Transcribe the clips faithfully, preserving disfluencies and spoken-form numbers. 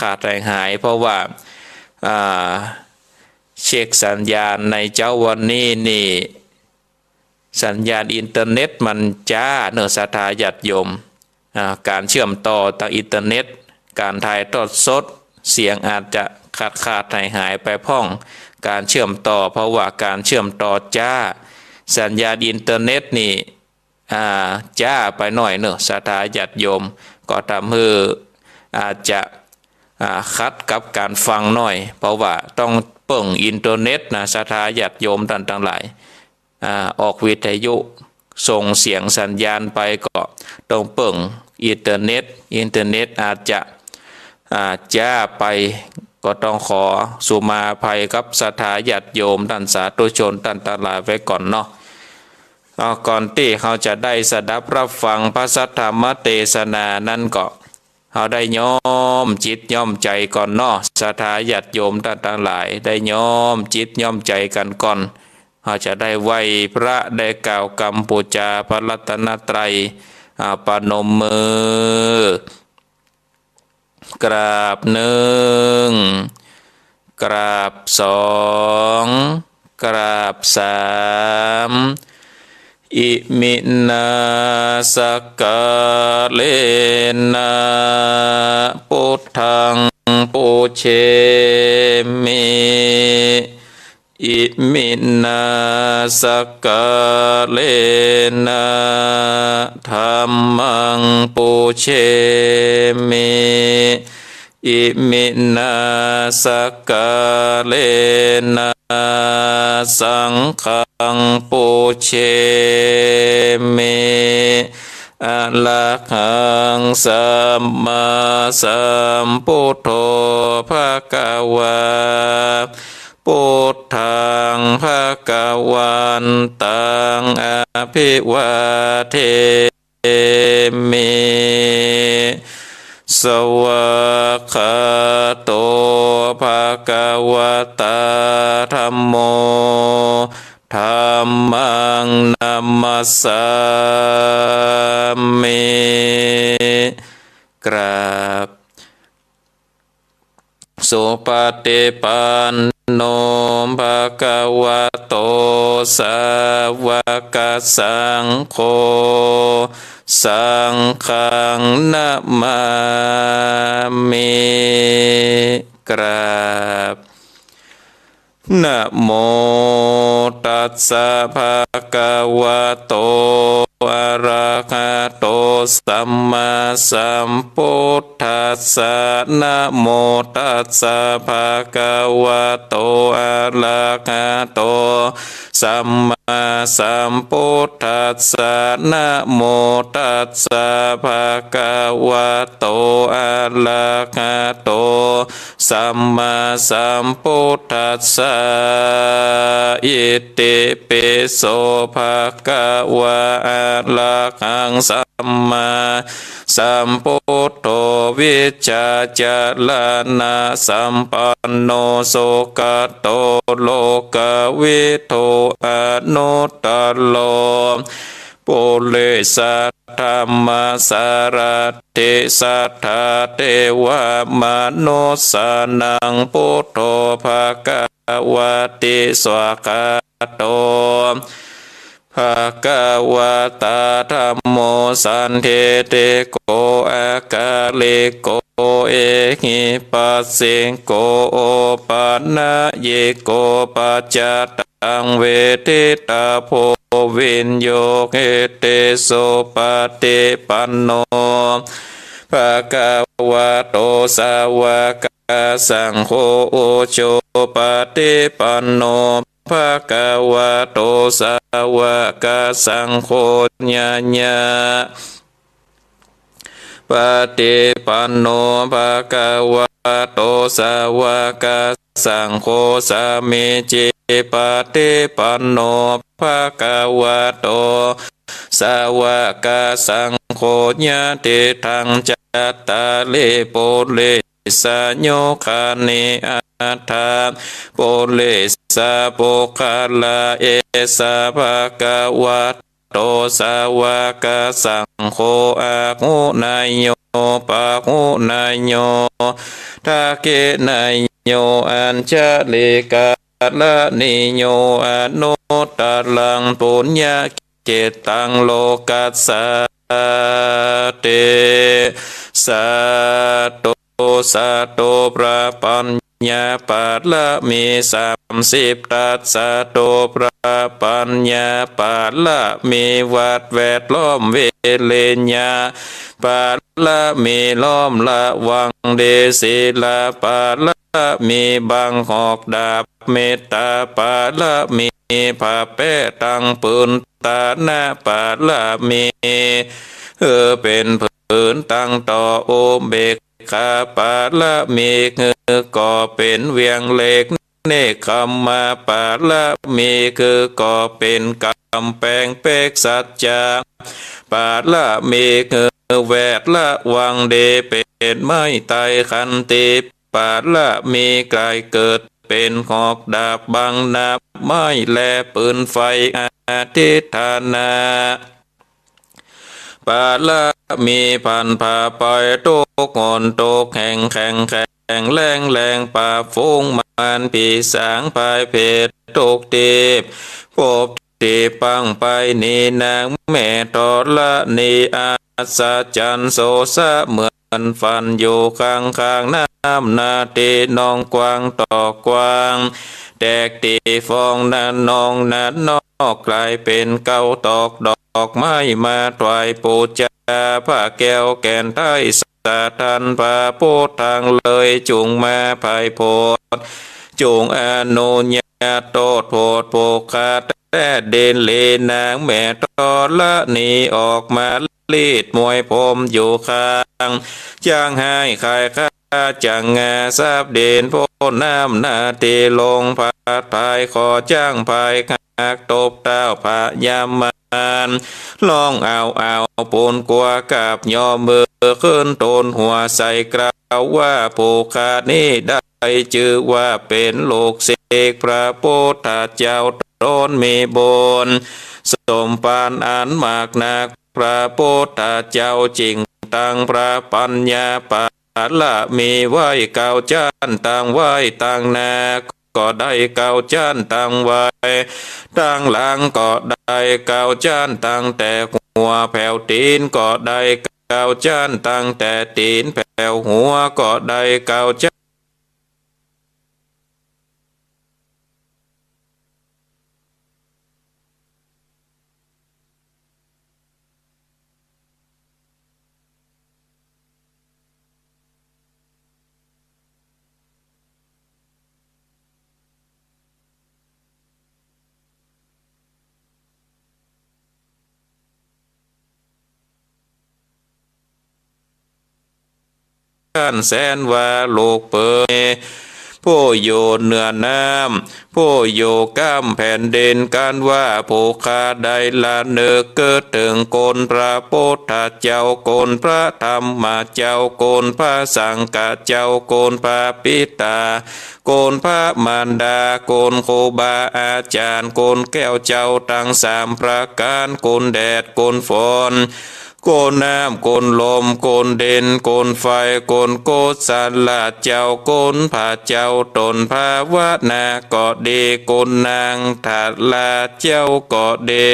ขาดๆ หายๆ เพราะว่า อ่า เช็คสัญญาณในเจ๊าวันนี้นี่ สัญญาณอินเทอร์เน็ตมันจ๊าเนาะ ศรัทธาญาติโยม อ่า ก๋านเชื่อมต่อตางอินเทอร์เน็ต ก๋านถ่ายทอดสด เสียงอาจจะขาดๆ หายๆ ไปพ่อง ก๋านเชื่อมต่อ เพราะว่าก๋านเชื่อมต่อจ๊า สัญญาณอินเทอร์เน็ตนี่ อ่า จ๊าไปหน้อยเนาะ ศรัทธาญาติโยม ก็ทำหื้ออาจจะ อ่า ขัดกับก๋านฟังหน้อย เพราะว่าต้องเปิ่งอินเทอร์เน็ตนะ ศรัทธาญาติโยมต้านตังหลาย อ่า ออกวิทยุส่งเสียงสัญญาณไปก็ต้องเปิ่งอินเทอร์เน็ต อินเทอร์เน็ตอาจจะ อ่า จ๊าไป ก็ต้องขอสุมาอภัยกับศรัทธาญาติโยมต้านสาธุชนต้านตังหลายไว้ก่อนเนาะ เอา ก่อนตี้เฮาจะได้สดับฮับฟังพระสัทธรรมเตสนานั้นก็ เฮาได้ย้อมจิตย้อมใจ๋ก่อนเนาะ ศรัทธาญาติโยมต้านตังหลาย ได้ย้อมจิตย้อมใจ๋กั๋นก่อน เฮาจะได้ไหว้พระ ได้กล่าวกำปู๋จาพระรัตนตรัย อ่า ประนมมือ กราบหนึ่ง กราบสอง กราบสาม อิมินา สักการะนะ ปุทธัง ปูเชมิ อิมินา สักการะนะ ธัมมัง ปูเชมิ อิมินา สักการะนะ สังฆัง ปูเชมิ อะระหัง สัมมาสัมพุทโธ ภะคะวา พุทธัง ภะคะวันตัง อะภิวาเทมิ สวากขาโต ภะคะวะตา ธัมโม ธัมมัง นะมัสสามิ กราบ สุปฏิปันโน ภะคะวะโต สาวกสังโฆ สังฆัง นะมามิ กราบ นะโม ตัสสะ ภะคะวะโต อะระหะโต สัมมาสัมพุทธัสสะ นะโม ตัสสะ ภะคะวะโต อะระหะโต สัมมาสัมพุทธัสสะ นะโม ตัสสะ ภะคะวะโต อะระหะโต สัมมาสัมพุทธัสสะ อิติปิโส ภะคะวะ อะระหัง สัมมาสัมพุทโธ วิชชาจารณะสัมปันโน สุขโต โลกวิทู อนุตตโร ปุริสธรรมสารถิ สัทธาเทวมนุสสานัง พุทโธ ภะคะวะติ สวากขาโต ภะคะวะตา ธัมโม สันทิฏฐิโก อะกาลิโก เอหิปัสสิโก โอปะนะยิโก ปัจจตัง เวทิตาโภ วิญโญ หิติ สุปะฏิปันโน ภะคะวะโต สาวกสังโฆ อุจุปะฏิปันโน ภะคะวะโต สาวกสังโฆ ญาญาปะฏิปันโน ภะคะวะโต สาวกสังโฆ สามีจิปะฏิปันโน ภะคะวะโต สาวกสังโฆ ยะถิตัง จัตตาริ ปุริ สายุคานิ อัตถะ ปุริสา ปุคคละ เอสา ภะคะวะโต สาวกสังโฆ อาหุเนยโย ปะหุเนยโย ทักขิเนยโย อัญชลีกรณีโย อนุตตรังปุญญเขตตังโลกัสสาติ สัตโต สัตโต พระปัญญาปารมีสามสิบ ตัสสะโต พระปัญญาปารมี วัตรแวดล้อม วิริยะปารมี ล้อมระวังดี ศีลปารมี บังหอกดาบ เมตตาปารมี ผ้าแป้ตังผืน ตานะปารมี เออ เป๋นผืนตังต่อ อุเบกขาปารมี คือก่อเป๋นเวียงเหล็ก เนกขัมมาปารมี คือก่อเป๋นก๋ำแปง เปกสัจจะปารมี คือแวดระวังดี เป๋นไม้ไตร ขันติปารมี ก๋ายเกิดเป๋นหอกดาบ บังน้ำไม้และปืนไฟ อธิฏฐานะปารมี พันผ้าไปทุกหนทุกแห่ง แข็งแข็งแรงแรง ปราบฝูงมารผีสาง พ่ายเพศทุกที ภพที่ปางไปนี้ นางแม่ธรณี อัศจรรย์โสสะเหมือนฝัน อยู่ข้างข้างน้ำนา ตี้นองกว้างตอกกว้าง แตกตี้ฟองนา นองนา นอกก๋ายเป๋นเก๊า ตอกดอกไม้มาถวายปู๋จา ผ้าแก้วแก่นไท้สะท้าน พระพุทธังเลยจุ่งมาไพร่โผด จุ่งอนุญาตโตษโผด ผู้ข้าแต๊ดินหลี นางแม่ธรณีออกมาลีดมวยผมอยู่ข้าง จ้างฮ้ายขายข้า จ้างงาสับดิน โพน้ำนาตี้ลงพัดพาย ขอจ้างพาย หากตบเต้าพญามาร ร้องอ้าวอ้าวปูนกั๋ว กราบยอมมือขึ้น โตนหัวใส่เกล้าว่า ผู้ข้านี้ได้จื้อว่าเป๋นลูกศิษย์พระพุทธเจ้า ต๋นมีบุญสมภารอันมากนัก พระพุทธเจ้าจึ่งตั้งพระปัญญาปารมีไว้เก้าจั้น ตั้งไว้ตางหน้าก็ได้เก้าจั้น ตั้งไว้ตางหลังก็ได้เก้าจั้น ตั้งแต่หัวแผวตี๋นก็ได้เก้าจั้น ตั้งแต่ตี๋นแผวหัวก็ได้เก้าจั้น จั้นแสนว่าลูกเป๋ย ผู้อยู่เหนือน้ำ ผู้อยู่ก้ามแผ่นดิน กันว่าผู้ข้าได้ระลึกเกิดเถิงคุณพระพุทธเจ้า คุณพระธรรมเจ้า คุณพระสังฆเจ้า คุณพระปิตา คุณพระมารดา คุณครูบาอาจ๋ารย์ คุณแก้วเจ้าตังสามประก๋าน คุณแดด คุณฝน คุณน้ำ คุณลม คุณดิน คุณไฟ คุณกุศลเจ้า คุณพระเจ้าต๋นภาวนาก็ดี คุณนางธาราเจ้าก็ดี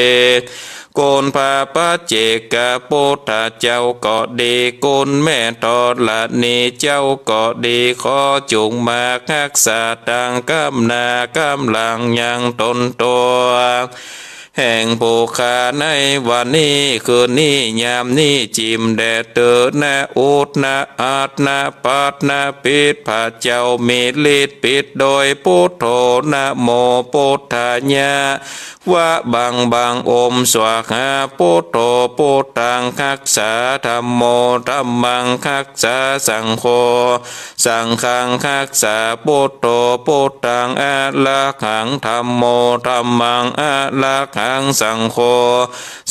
คุณพระปัจเจกพุทธเจ้าก็ดี คุณแม่ธรณีเจ้าก็ดี ขอจุ่งมาฮักษาตังก้ำหน้าก้ำหลังยังต๋นตั๋ว แห่งผู้ข้าในวันนี้คืนนี้ยามนี้จิ่มแด่เตอ นะอุด นะอัด นะปัด นะปิด พระเจ้ามีฤทธิ์ปิดโดยพุทโธ นะโมพุทธายะ วะบังบัง โอม สวาหา พุทโธ พุทธังฮักษา ธัมโม ธัมมังฮักษา สังโฆ สังฆังฮักษา พุทโธ พุทธัง อะระหัง ธัมโม ธัมมัง อะระห หัง สังโฆ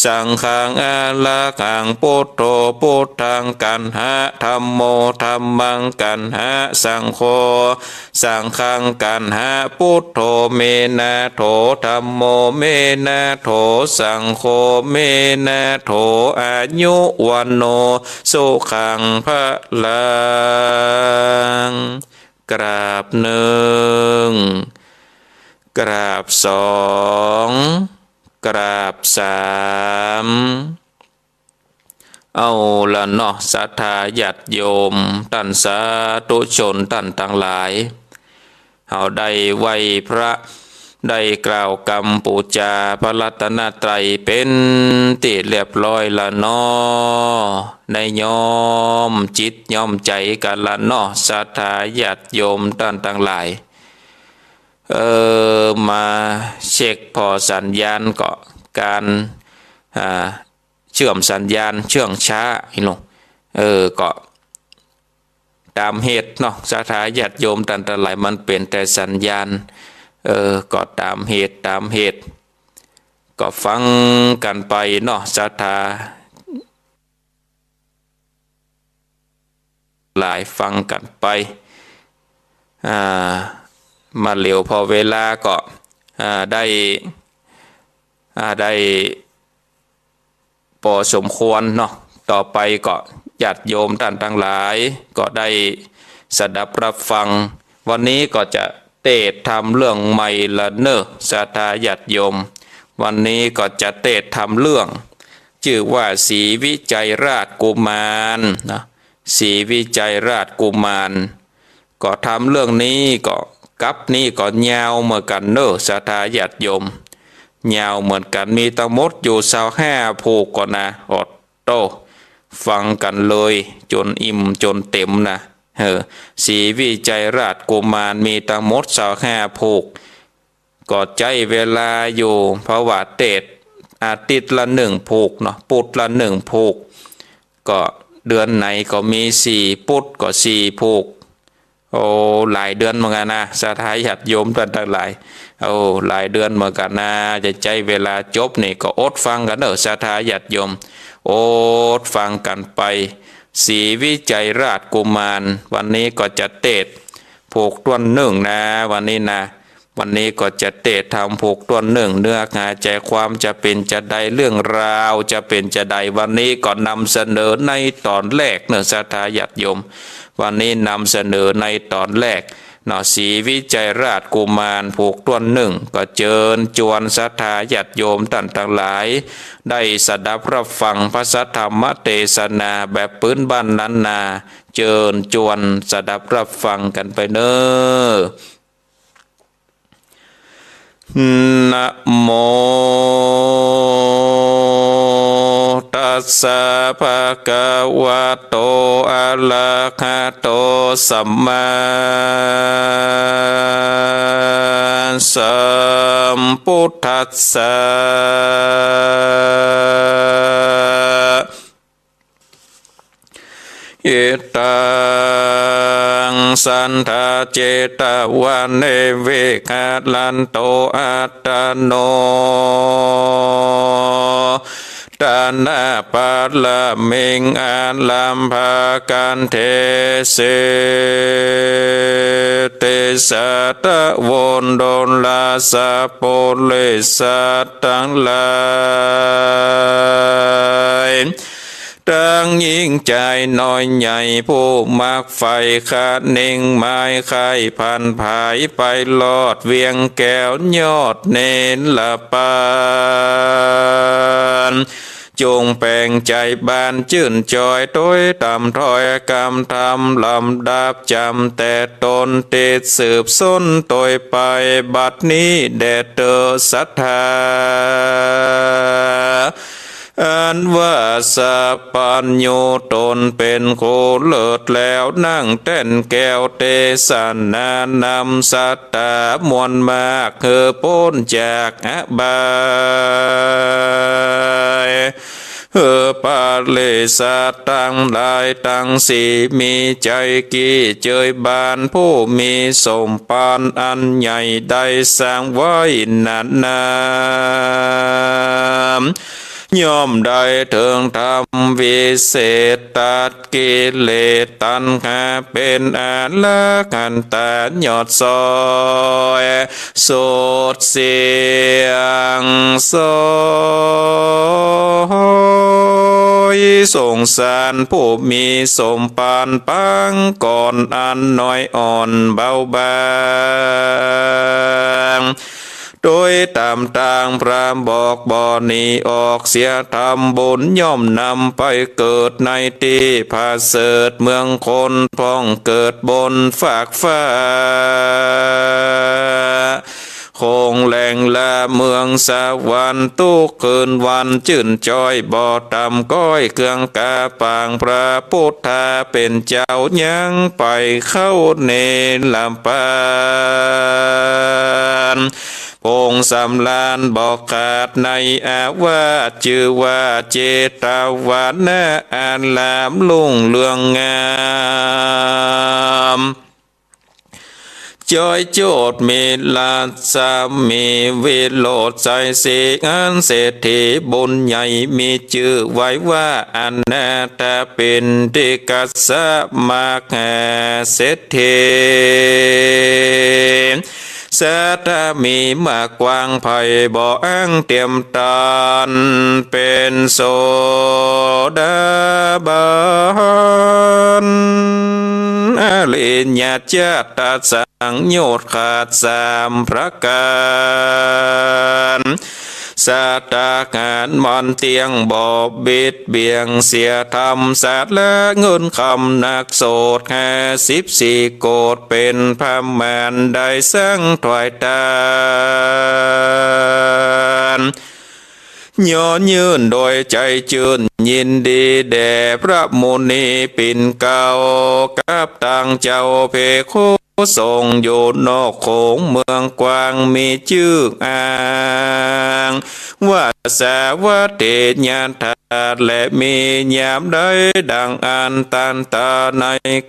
สังฆัง อรหัง พุทโธ พุทธัง กัณหะ ธัมโม ธัมมัง กัณหะ สังโฆ สังฆัง กัณหะ พุทโธ เม นะ โถ ธัมโม เม นะ โถ สังโฆ เม นะ โถ อายุ วัณโณ สุขัง พลัง กราบหนึ่ง กราบสอง กราบสาม เอาละเนาะ ศรัทธาญาติโยม ต้านสาธุชนต้านตังหลาย เฮาได้ไหว้พระ ได้กล่าวกำปู๋จาพระรัตนตรัยเป๋นตี้เรียบร้อยละเนาะ ได้ย้อมจิตย้อมใจ๋กั๋นละเนาะ ศรัทธาญาติโยมต้านตังหลาย เออ มาเช็คผ่อสัญญาณก่อ ก๋าน อ่า เชื่อมสัญญาณเชื่องช้า อีหลู เออ ก็ต๋ามเหตุเนาะ ศรัทธาญาติโยมต้านตังหลาย มันเป๋นแต่สัญญาณ เออ ก็ต๋ามเหตุ ต๋ามเหตุ ก็ฟังกั๋นไปเนาะ ศรัทธา หลายฟังกั๋นไป อ่า มาเหลียวผ่อเวลาก็ อ่า ได้ อ่า ได้ปอสมควรเนาะ ต่อไปก็ญาติโยมต้านตังหลาย ก็ได้สดับรับฟัง วันนี้ก็จะเตสน์ธรรมเรื่องใหม่ละเนาะ ศรัทธาญาติโยม วันนี้ก็จะเตสน์ธรรมเรื่อง จื้อว่าศรีวิชัยราชกุมารนะ ศรีวิชัยราชกุมาร ก็ธรรมเรื่องนี้ก็ กั๊บนี้ก็ยาวเหมือนกั๋นเนาะ ศรัทธาญาติโยม ยาวเหมือนกั๋น มีตังหมดอยู่ซาวห้าผูกก่อนะ โอดโต้ ฟังกั๋นเลยจ๋นอิ่มจ๋นเต๋มนะ เออ ศรีวิชัยราชกุมารมีตังหมดซาวห้าผูก ก็ใจ๊เวลาอยู่ เพราะว่าเตสน์อาทิตย์ละนึ่งผูกเนาะ ปุธละนึ่งผูก ก็เดือนไหนก็มีสี่ปุธก็สี่ผูก โอ้ หลายเดือนเหมือนกั๋นนะ ศรัทธาญาติโยมต้านตังหลาย โอ้ หลายเดือนเหมือนกั๋นนะ จะใจ๊เวลาจบนี่ก็อดฟังกั๋นเนาะ ศรัทธาญาติโยม อดฟังกั๋นไป ศรีวิชัยราชกุมาร วันนี้ก็จะเตสน์ผูกต้วนนึ่งนะ วันนี้นะ วันนี้ก็จะเตสน์ธรรมผูกต้วนนึ่ง เนื้อหาใจ๋ความจะเป๋นจาใด เรื่องราวจะเป๋นจาใด วันนี้ก็นำเสนอในต๋อนแรกเนาะ ศรัทธาญาติโยม วันนี้นำเสนอในต๋อนแรกเนาะ ศรีวิชัยราชกุมารผูกต้วนนึ่ง ก็เจิญจวนศรัทธาญาติโยมต้านตังหลาย ได้สดับรับฟังพระสัทธรรมเตสนาแบบปื๊นบ้านล้านนา เจิญจวนสดับรับฟังกั๋นไปเนาะ นะโมตัสสะ ภะคะวะโต อะระหะโต สัมมาสัมพุทธัสสะ อิทัง สันทา เจตวะเน วิหะรันโต อัตตะโน ทานะปะระมิง อารัมภะกันเท สิทธิสาทะโว ดุลลาสะปุริสะตังหลาย ตังหญิงจายน้อยใหญ่ ผู้มักใฝ่คะนิงหมายใค่ผันผายไปรอดเวียงแก้วยอดเนรปาน จุ่งแป๋งใจ๋บานจื้นจอย ตวยต๋ามถ้อยกำธรรมลำดับจำแต่ต้น ติดสืบสนตวยไปบัดนี้แด่เต๊อะศรัทธา อันว่าสัพพัญญูต๋นเป๋นคู่เลิศแล้ว นั่งแต้นแก้วเตสนานำสัตตามวลมาก หื้อป๊นจากอบาย หื้อปริษัทตังหลายตังสี่ มีใจ๋กี้เจยบานผู้มีสมภารอันใหญ่ได้สร้างไว้นั้นนา ย่อมได้เถิงธรรมวิเศษตัดกิเลสตัณหา เป๋นอรหันตายอดสอย สุดเสี้ยงสอย สงสารผู้มีสมภารปางก่อนอันน้อยอ่อนเบาบาง โดยต๋ามตางพระบอกบ่หนีออกเสีย ธรรมบุญย่อมนำไปเกิดในตี้ผะเสริฐ เมืองคนพ่องเกิดบนฟากฟ้า คงแหล่งละเมืองสวรรค์ ตุ๊กคืนวันจื้นจ้อย บ่ต่ำก้อยเครื่องกาปาง พระปุทธาเป๋นเจ้ายังไปเข้าเนรปาน พงสำราญบ่ขาดในอาวาส จื้อว่าเจตวนะอารามรุ่งเรืองงาม จ้อยโจทย์มีราชา มีวิโรจน์ชัยศรี อันเศรษฐีบุญใหญ่ มีจื้อไว้ว่าอนาถปิณฑิกะ สะมหาเศรษฐี สัตถามีมากกว้างไพร่ บ่อั้งเตียมต๋นเป๋นโสดาบัน อริยะเจ้าตัดสังโยชน์ขาดสามประก๋าน สัตตาหารมันเตี้ยงบ่บิดเบียงเสียธรรม สัตว์และเงินคำนักโสดห้าสิบสี่โกฏ เป๋นประมาณได้สังถวายตาน ย่อยื่นโดยใจ๋จื้นยินดีแด่พระมุนีปิ่นเกล้า กับตังเจ้าภิกขุสงฆ์อยู่นอกโขงเมืองกว้าง มีจื้ออ้างว่าสาวัตถีญาถา และมียามใดดังอันตันตา ใน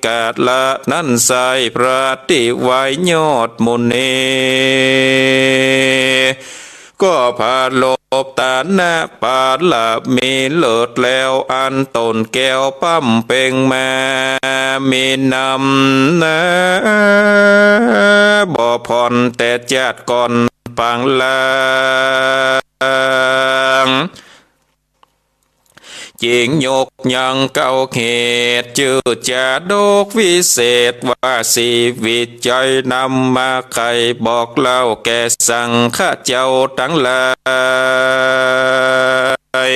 กาละนั้นไส้ พระติไวยยอดมุนี ก็ปรารภตานบารมีเลิศแล้ว อันต๋นแก้วบำเพ็งมา มีนำหน้าบ่ผ่อนแต่จาติก่อนปางหลัง จึงยกยังเก้าเหตุ จื้อจาดกวิเศษว่า สี่ วิจัยนำมาไขบอกเล่าแก่สังฆะเจ้าตังหลาย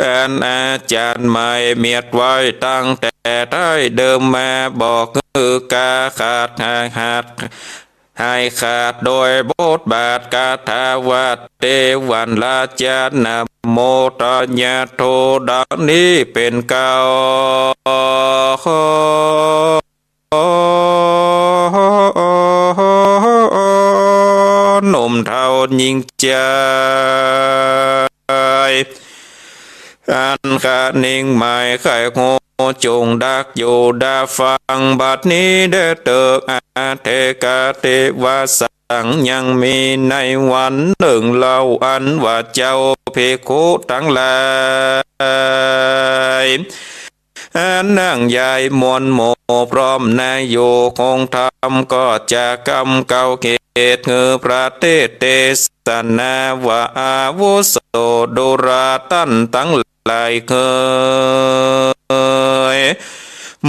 อันอาจารย์หมายเมียดไว้ตั้งแต่ได้เดิมมา บอกหื้อกาขาดหายหัด หายขาดโดยบทบาทคาถาว่า เตวันราชานะโมทยะโท ดังนี้เป๋นเกล้า หนุ่มเฒ่าญิงชาย อันคะนิงหมายใค่ฮู้ จงดักอยู่ดาฟัง บัดนี้เด้อเติก อเถกะเตวะสัง ยังมีในวันนึ่งเล่า อันว่าเจ้าภิกขุตังหลาย อันนั่งใหญ่มวลหมู่พร้อมนาอยู่คงธรรม ก็จะกำเกล้าเหตุ หื้อพระเตสน์เตสนาว่า อาวุโสดูราต้านตังหลายเอย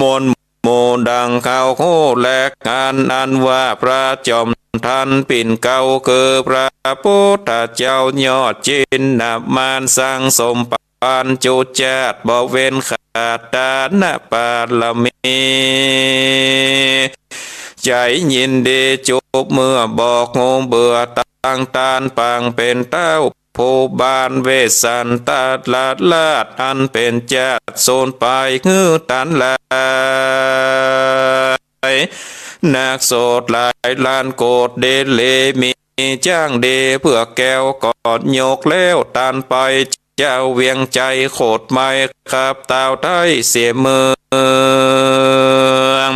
มวลหมู่ดังเขาฮู้และหัน อันว่าพระจอมทันปิ่นเกล้า คือพระปุทธเจ้ายอดจินนามาน สังสมปัญ ปัญจุจาติบ่เว้นขาดตานบารมี ใจ๋ยินดีจุบเมื่อบอกฮู้เบื่อตังตานปางเป๋นเต้า ภูบาลเวสสันตรราช อันเป๋นจาติสูญไปหื้อตันหลาย นักโสดหลายล้านโกฏ ดีหลีมีจ้างดีเปื้อแก้ว ก็ยกแล้วตานไป เจ้าเวียงไชยโขดไม้ขับตาวไทยเสียเมือง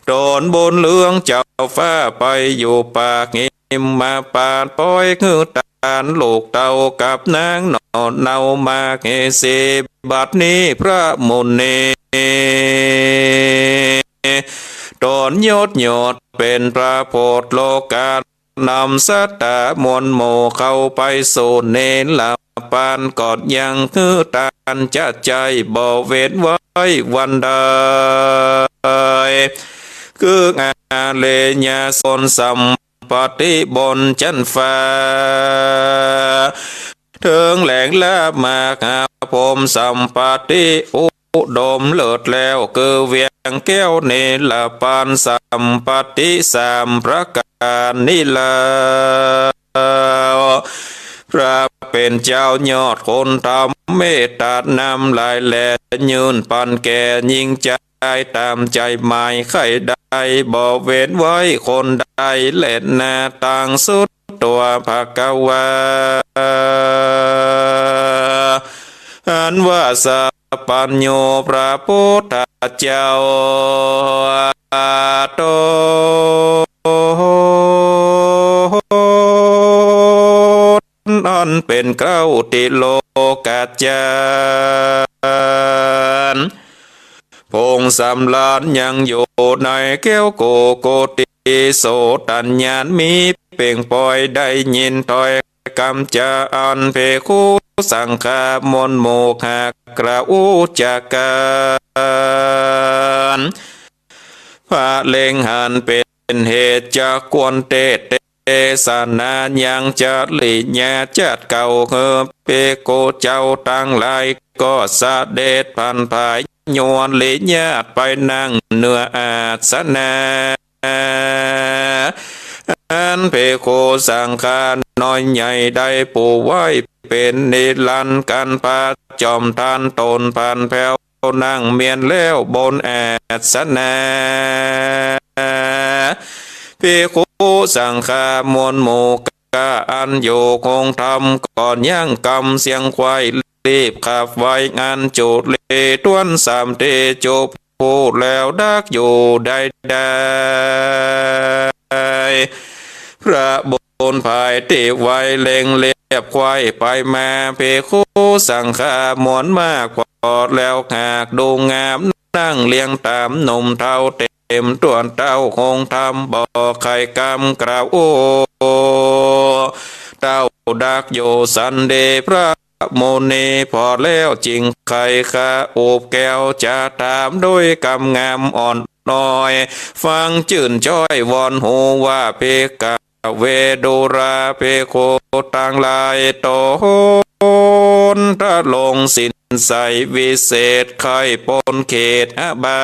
ต๋อนบุญเหลืองเจ้าฟ้าไปอยู่ปากหิมมาปานปอยหื้อตานลูกเต้ากับนางหน่อเนามาเฮสี บัดนี้พระมุนี ต๋อนยศยอดเป๋นพระโพธิโลกา นำสัตตามวลหมู่เข้าไปสู่เนรปาน ก็ยังหื้อตานจะใจ้บ่เว้นไว้วันใด คืออาเรยะสนสัมปัตติบนจั๊นฟ้า เถิงแหล่งละมหาพรหมสัมปัตติอุดมเลิศแล้ว คือเวียงแก้วเนรปานสัมปัตติสามประก๋านนี้แล พระเป๋นเจ้ายอดคุณธรรม เมตตานำหลายแล ยื่นปันแก่หญิงจายต๋ามใจ๋หมายใค่ได้ บ่เว้นไว้คนใดแลนา ตังสุดตั๋วภควา อันว่าสัพพัญญูพระพุทธเจ้า ต๋นอันเป๋นเกล้าติโลกจันทร์ พงศ์สำราญยังอยู่ในแก้วโกโกติ โสตัญญาณมีเป่งปอย ได้ยินถ้อยกำจาอันภิกขุสังฆามวลหมู่หากกล่าวอู้จากกั๋น พระเล็งหันเป๋นเหตุจะควรเตสน์เตสนายังจริยาจาติเก่า หื้อภิกขุเจ้าตังหลาย ก็เสด็จผันผายยวนริยาตไปนั่งเหนืออาสนะ อันภิกขุสังฆาน้อยใหญ่ได้ปูไว้เป๋นนิรันดร์กั๋น พระจอมต้านต๋นผันแผ้วนั่งเมียนแล้วบนอาสนะ ภิกขุสังฆามวลหมู่ กาอันอยู่คงธรรม ก็ยังกำเสียงควายรีบขับไว อันจุลีต้วนสามเตจุผู้แล้วดักอยู่ได้ได้ พระบุญภายตี้ไวเล็งเลียบควายไปมา ภิกขุสังฆามวลมากพอแล้วหากดูงาม นั่งเรียงต๋ามหนุ่มเฒ่าเต๋ เต๋มต้วนเต้าคงธรรม บ่ใค่กำกล่าวอู้ เต้าดักอยู่สันเด พระมุนี ผ่อแล้วจึงใค่คะอุบแก้ว จะถามด้วยกำงามอ่อนน้อย ฟังจื้นจ้อยวอนฮู้ว่า ภิกขเว ดูราภิกขุตังหลาย ต๋นทรงสินใสวิเศษ ใค่ป๊นเขตอบา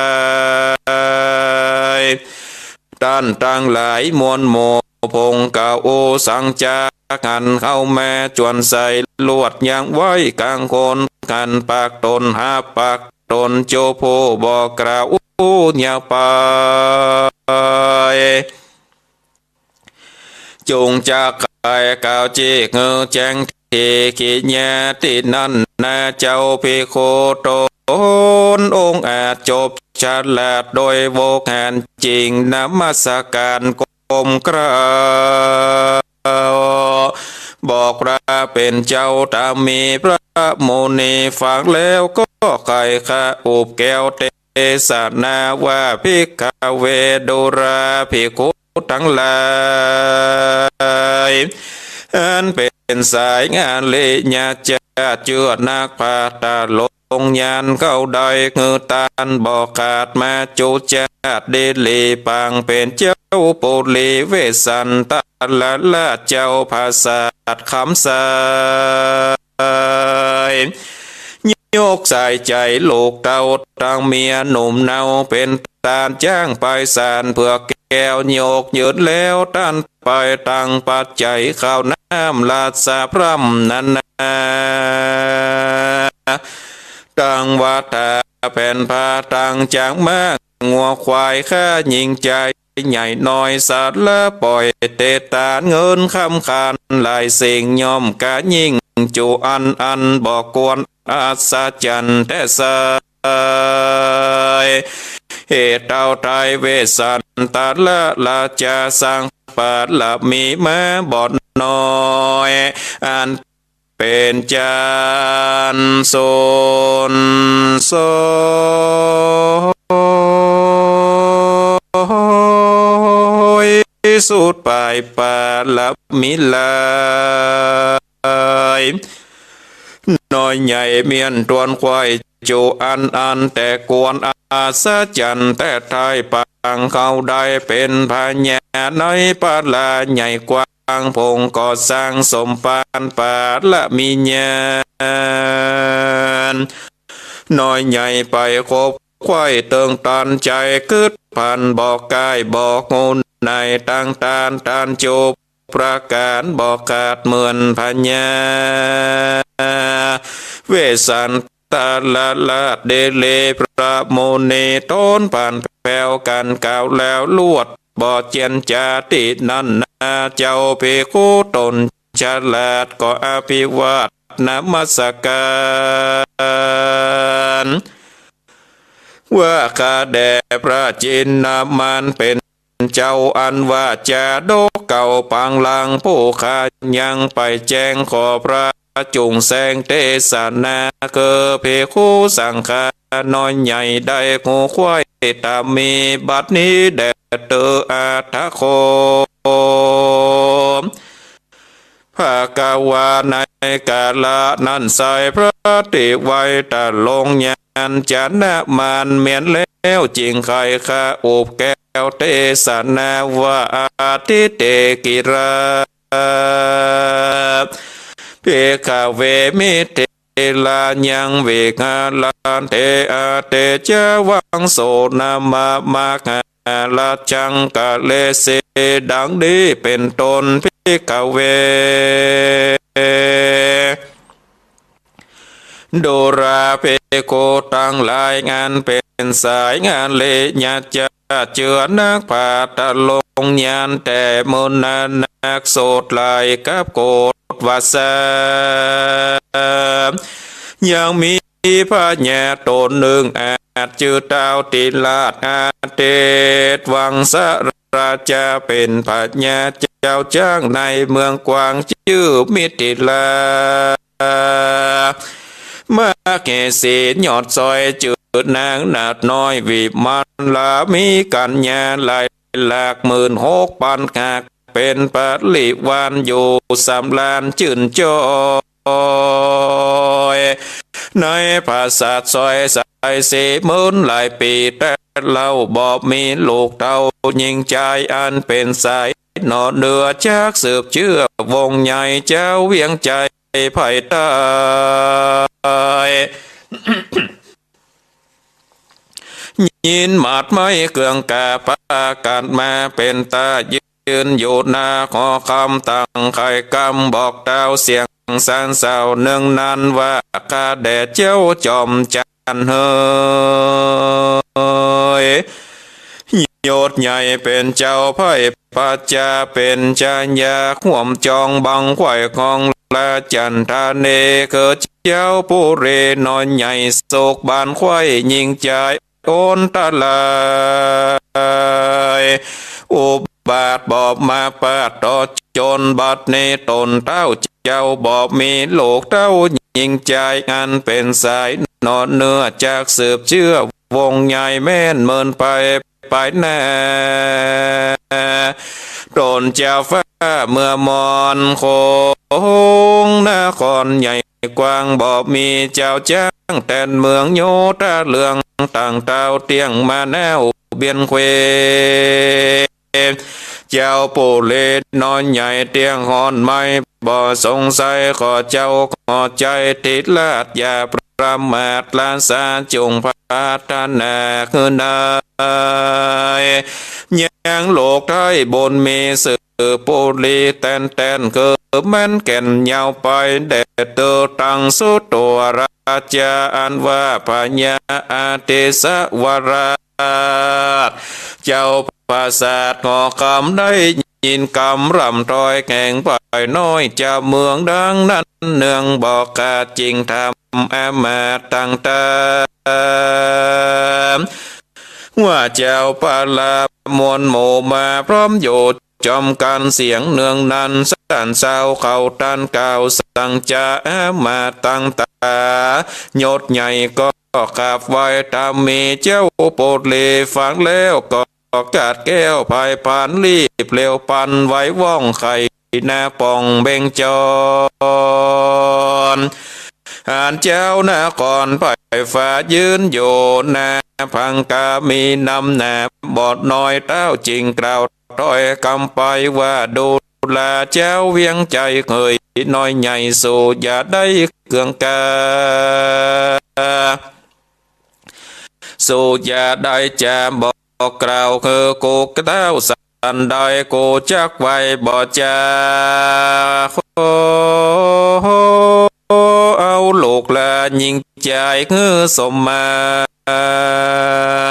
ย ต้านตังหลายมวลหมู่ พงศ์กาโอสังจาหันเข้ามาจวนใส่ ลวดยังไว้ก๋างคน หันปากต๋นหาปากต๋น จุผู้บ่กล่าวอู้เยียะไป จุ่งจักใค่กล่าวจี้หื้อแจ้งทีกิยาตี้นั้นนา เจ้าภิกขุต๋นองอาจจบฉลาดโดยโวหารจริง นมัสก๋านก้มกราบ บอกพระเป๋นเจ้า ถ้ามีพระมุนีฟังแล้ว ก็ใค่คะอุบแก้วเต สนาว่า ภิกขเว ดูราภิกขุตังหลาย อันเป๋นสายอริยะจาติ เจื้อนักปาฐะหลงญาณเข้าได้ หื้อต้านบ่ขาดมาจุจาติ ดีหลีปางเป๋นเจ้าปุรีเวสสันตะ ละราชเจ้าผาสาทคำใส ยกสายใจ๋ลูกเต้าตังเมียหนุ่มเนา เป๋นต้านจ้างไปศาลเผือกแก้ว ยกยืนแล้วต้านไปตังปัจจัยข้าวน้ำราชพร่ำนานา ตังวัตถะแผ่นผ้าตังจางม้างัวควาย ข้าหญิงจาย ใหญ่น้อยสัตว์ละป่อย เตตานเงินคำขันหลายสิ่ง ย่อมกะยิ่ง จุอันอั้นบ่ควรอัศจรรย์แต๊ไซร้ เหตุเต้าไทยเวสสันตะราชาสร้างบารมีมาบ่น้อย อันเป๋นจรรย์สูนสวยสุดป๋ายบารมีหลาย น้อยใหญ่เมี้ยนตวนไขว้จุอันอั้น แต่ควรอัศจรรย์แต๊ไทย ปางเขาได้เป๋นพญาในพลาใหญ่กว้าง ผงก่อสร้างสมภารบารมีญาณ น้อยใหญ่ไปคบไขว้เติงตัน ใจ๋กึ๊ดพันบ่ก้ายบ่ฮู้ใน ตังต้านต้านจุประก๋าน บ่ขาดเหมือนพญาเวสสันตะราช เดเรกพระมุนี ต้นผ่านแผ้วกั๋นกล่าวแล้วลวด บ่เจียนจ๋าตี้นั้นนา เจ้าภิกขุต๋นฉลาด ก็อภิวาทนมัสก๋าน ว่าข้าแด่พระจินนามานเป๋นเจ้า อันว่าจาดกเก่าปางหลัง ผู้ข้ายังไปแจ้งขอพระจุ่งแสดงเตสนา คือภิกขุสังฆาน้อยใหญ่ได้ฮู้ไขว้ต๋ามมี บัดนี้แด่เตออัตถโค ภควา ในกาละนั้นไซร้ พระติไวตะลงค์ญาณจนมานเมียนแล้ว จึงใค่ข้าอุบแก้วเตสนาว่า อะทิเตกิรา ภิกขเว มิถิลายังวิหารันติ อะเตจาวังโส นามะมหาราชังกะเรสิ ดังนี้เป๋นต้น ภิกขเว ดูราภิกขุตังหลาย อันเป๋นสายอริยะเจ้า เจื้อนักปาทะลงค์ญาณ แต่เมินนานนัก โสดหลายกับโกฏวาสา ยังมีพญาต๋นนึ่ง อันจื้อเต้าติราช อะเตศวังสราชา เป๋นพญาเจ้าจ๊างในเมืองกว้าง จื้อมิถิลา มเหสี ยอดซ้อยจื้อนางนาฏน้อยวิมาลา มีกัณญาหลายหลากหมื่นหกปันหาก เป๋นปริวารอยู่สำราญจื้นจ้อย ในปราสาทซ้อยใสสีหมื่นหลายปี๋ แต่เล่าบ่มีลูกเต้า ญิงจายอันเป๋นสายหน่อเนื้อ จักสืบเจื้อวงศ์ใหญ่เจ้าเวียงไชยไพร่ใต้ ยินหมาดไม้เกื้องก๋าปากั๋นมา เป๋นต๋ายืนอยู่หน้าหอคำ ตั้งไขกำบอกเต้าเสียงสรรเสริญนึ่งนั้นว่า ข้าแด่เจ้าจอมจันทร์เฮย ยศใหญ่เป๋นเจ้าไพร่พระจา เป๋นชายาห่วมจองบังไขว้ของราชันทานี คือเจ้าปุรีน้อยใหญ่สุขบานไขว้ญิงจาย โอนตะราย อุบาทบ่มาปาดต่อจนบัดนี้ ต๋นเต้าเจ้าบ่มีลูกเต้าญิงจาย อันเป๋นสายหน่อเนื้อ จักสืบเจื้อวงศ์ใหญ่แม่นเมินไป ไปหน้า ต๋นเจ้าฟ้าเมืองมอนคงนครใหญ่กว้าง บ่มีเจ้าจ๊างแตนเมือง โยธาเรื่องต่างเต้าเตี้ยงมาแนวเบียนเคว เจ้าปุรีน้อยใหญ่เตี้ยงฮ้อนไหม้ บ่สงสัย ข้อเจ้าข้อใจ๋ ติราชอย่าประมาท ราชาจุ่งพัฒนาหื้อได้ ยังลูกไท้บุญมีสืบปุรีแตนแตน คือแม่นแก่นยาวไป แด่เตอตังสุโตราชา อันว่าพญาอติสวราช เจ้าปราสาทหอคำ ได้ยินกำร่ำถ้อยแห่งพ น้อยเจ้าเมืองดังนั้นเนืองบอกข้าจึงถามอามาตย์ตังต๋า ว่าเจ้าประหลาดมวลหมู่มาพร้อมอยู่จอมกั๋นเสียงเนืองนั้น สันเจ้าเขาตันกล่าวสั่งจาอามาตย์ตังต๋า ยศใหญ่ก็กราบไหว้ต๋ามมีเจ้าปุรีฟังแล้วก็ ก็กาดแก้วผายผานรีบเร็วปันไหวว่องไขนาป่องเบงจร อันเจ้านครไพร่ฟ้ายืนอยู่นาพังกามีนำหน้าบอดน้อยเต้าจึงกล่าวถ้อยกำไปว่า ดูราเจ้าเวียงใจ๋เหย น้อยใหญ่สูอย่าได้เคืองกา สูอย่าได้จะบอกกล่าวคือกูเต้าสันใด กูจักไหวบ่จา เอาลูกหลานญิงจายหื้อสมหมา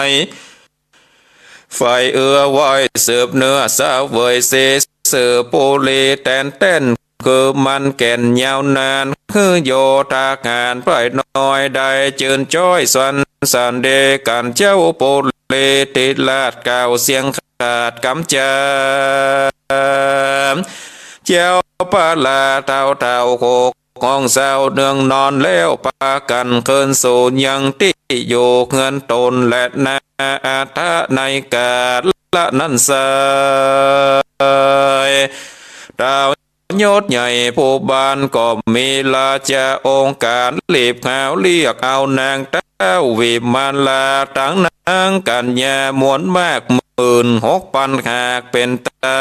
ย ใฝ่เอื้อไหว้สืบเนื้อเสวยสี สืบปุรีแต๋นแต๋น คือมันแก่นยาวนาน คือโยธาหารไพร่น้อยได้จืนจ้อยสรรสรรเดกั๋น เจ้าปุรีติราชกล่าวเสียงขาดกำจา เจ้าประหลาดเฒ่าเฒ่าโขก ของเศร้าเนืองนอนแล้วปากั๋นคืนสู่ยังตี้อยู่เฮือนต๋นแลนา อัธนายกาละนั้นไซร้ เต้ายศใหญ่ผู้บ้านก็มีราชองค์ก๋าน รีบหาวเรียกเอานางเต้าวิมาลา ตังนางกัญญามวลมากหมื่นหกปันหากเป๋นต๋า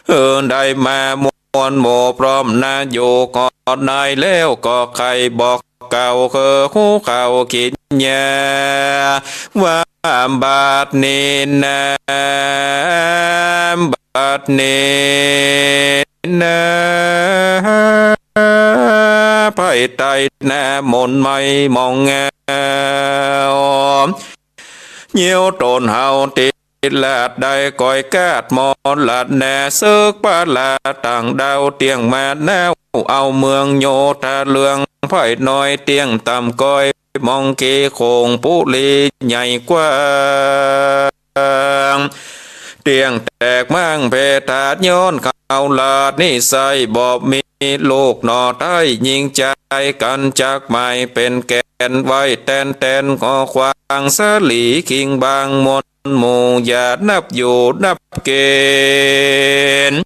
เออ ได้มามวลหมู่พร้อมนาอยู่ก่อนนายแล้วก็ใค่บอกเก่า คือฮู้ข่าวขิญญา ว่าบัดนี้นา บัดนี้นา ไพร่ไต้นาหม่นไหม้หมองแงว เยียวต๋นเฮาติราชได้ก้อยกาดมอดลัดนาศึกประหลาดต่างดาวเตี้ยงมาแนว เอาเมืองโยธาเรืองไพร่น้อยเตี้ยงต่ำก้อย มองเขตของปุรีใหญ่กว้าง เตี้ยงแตกม้างแผ่ถาดย้อนเขาราชนิสัยบ่มีลูกหน่อไท้ญิงจายกั๋นจักหมายเป๋นแก่นไว้แตนแตน ขอขวางสาลีคิงบางมวลหมู่อย่านับอยู่นับเกณฑ์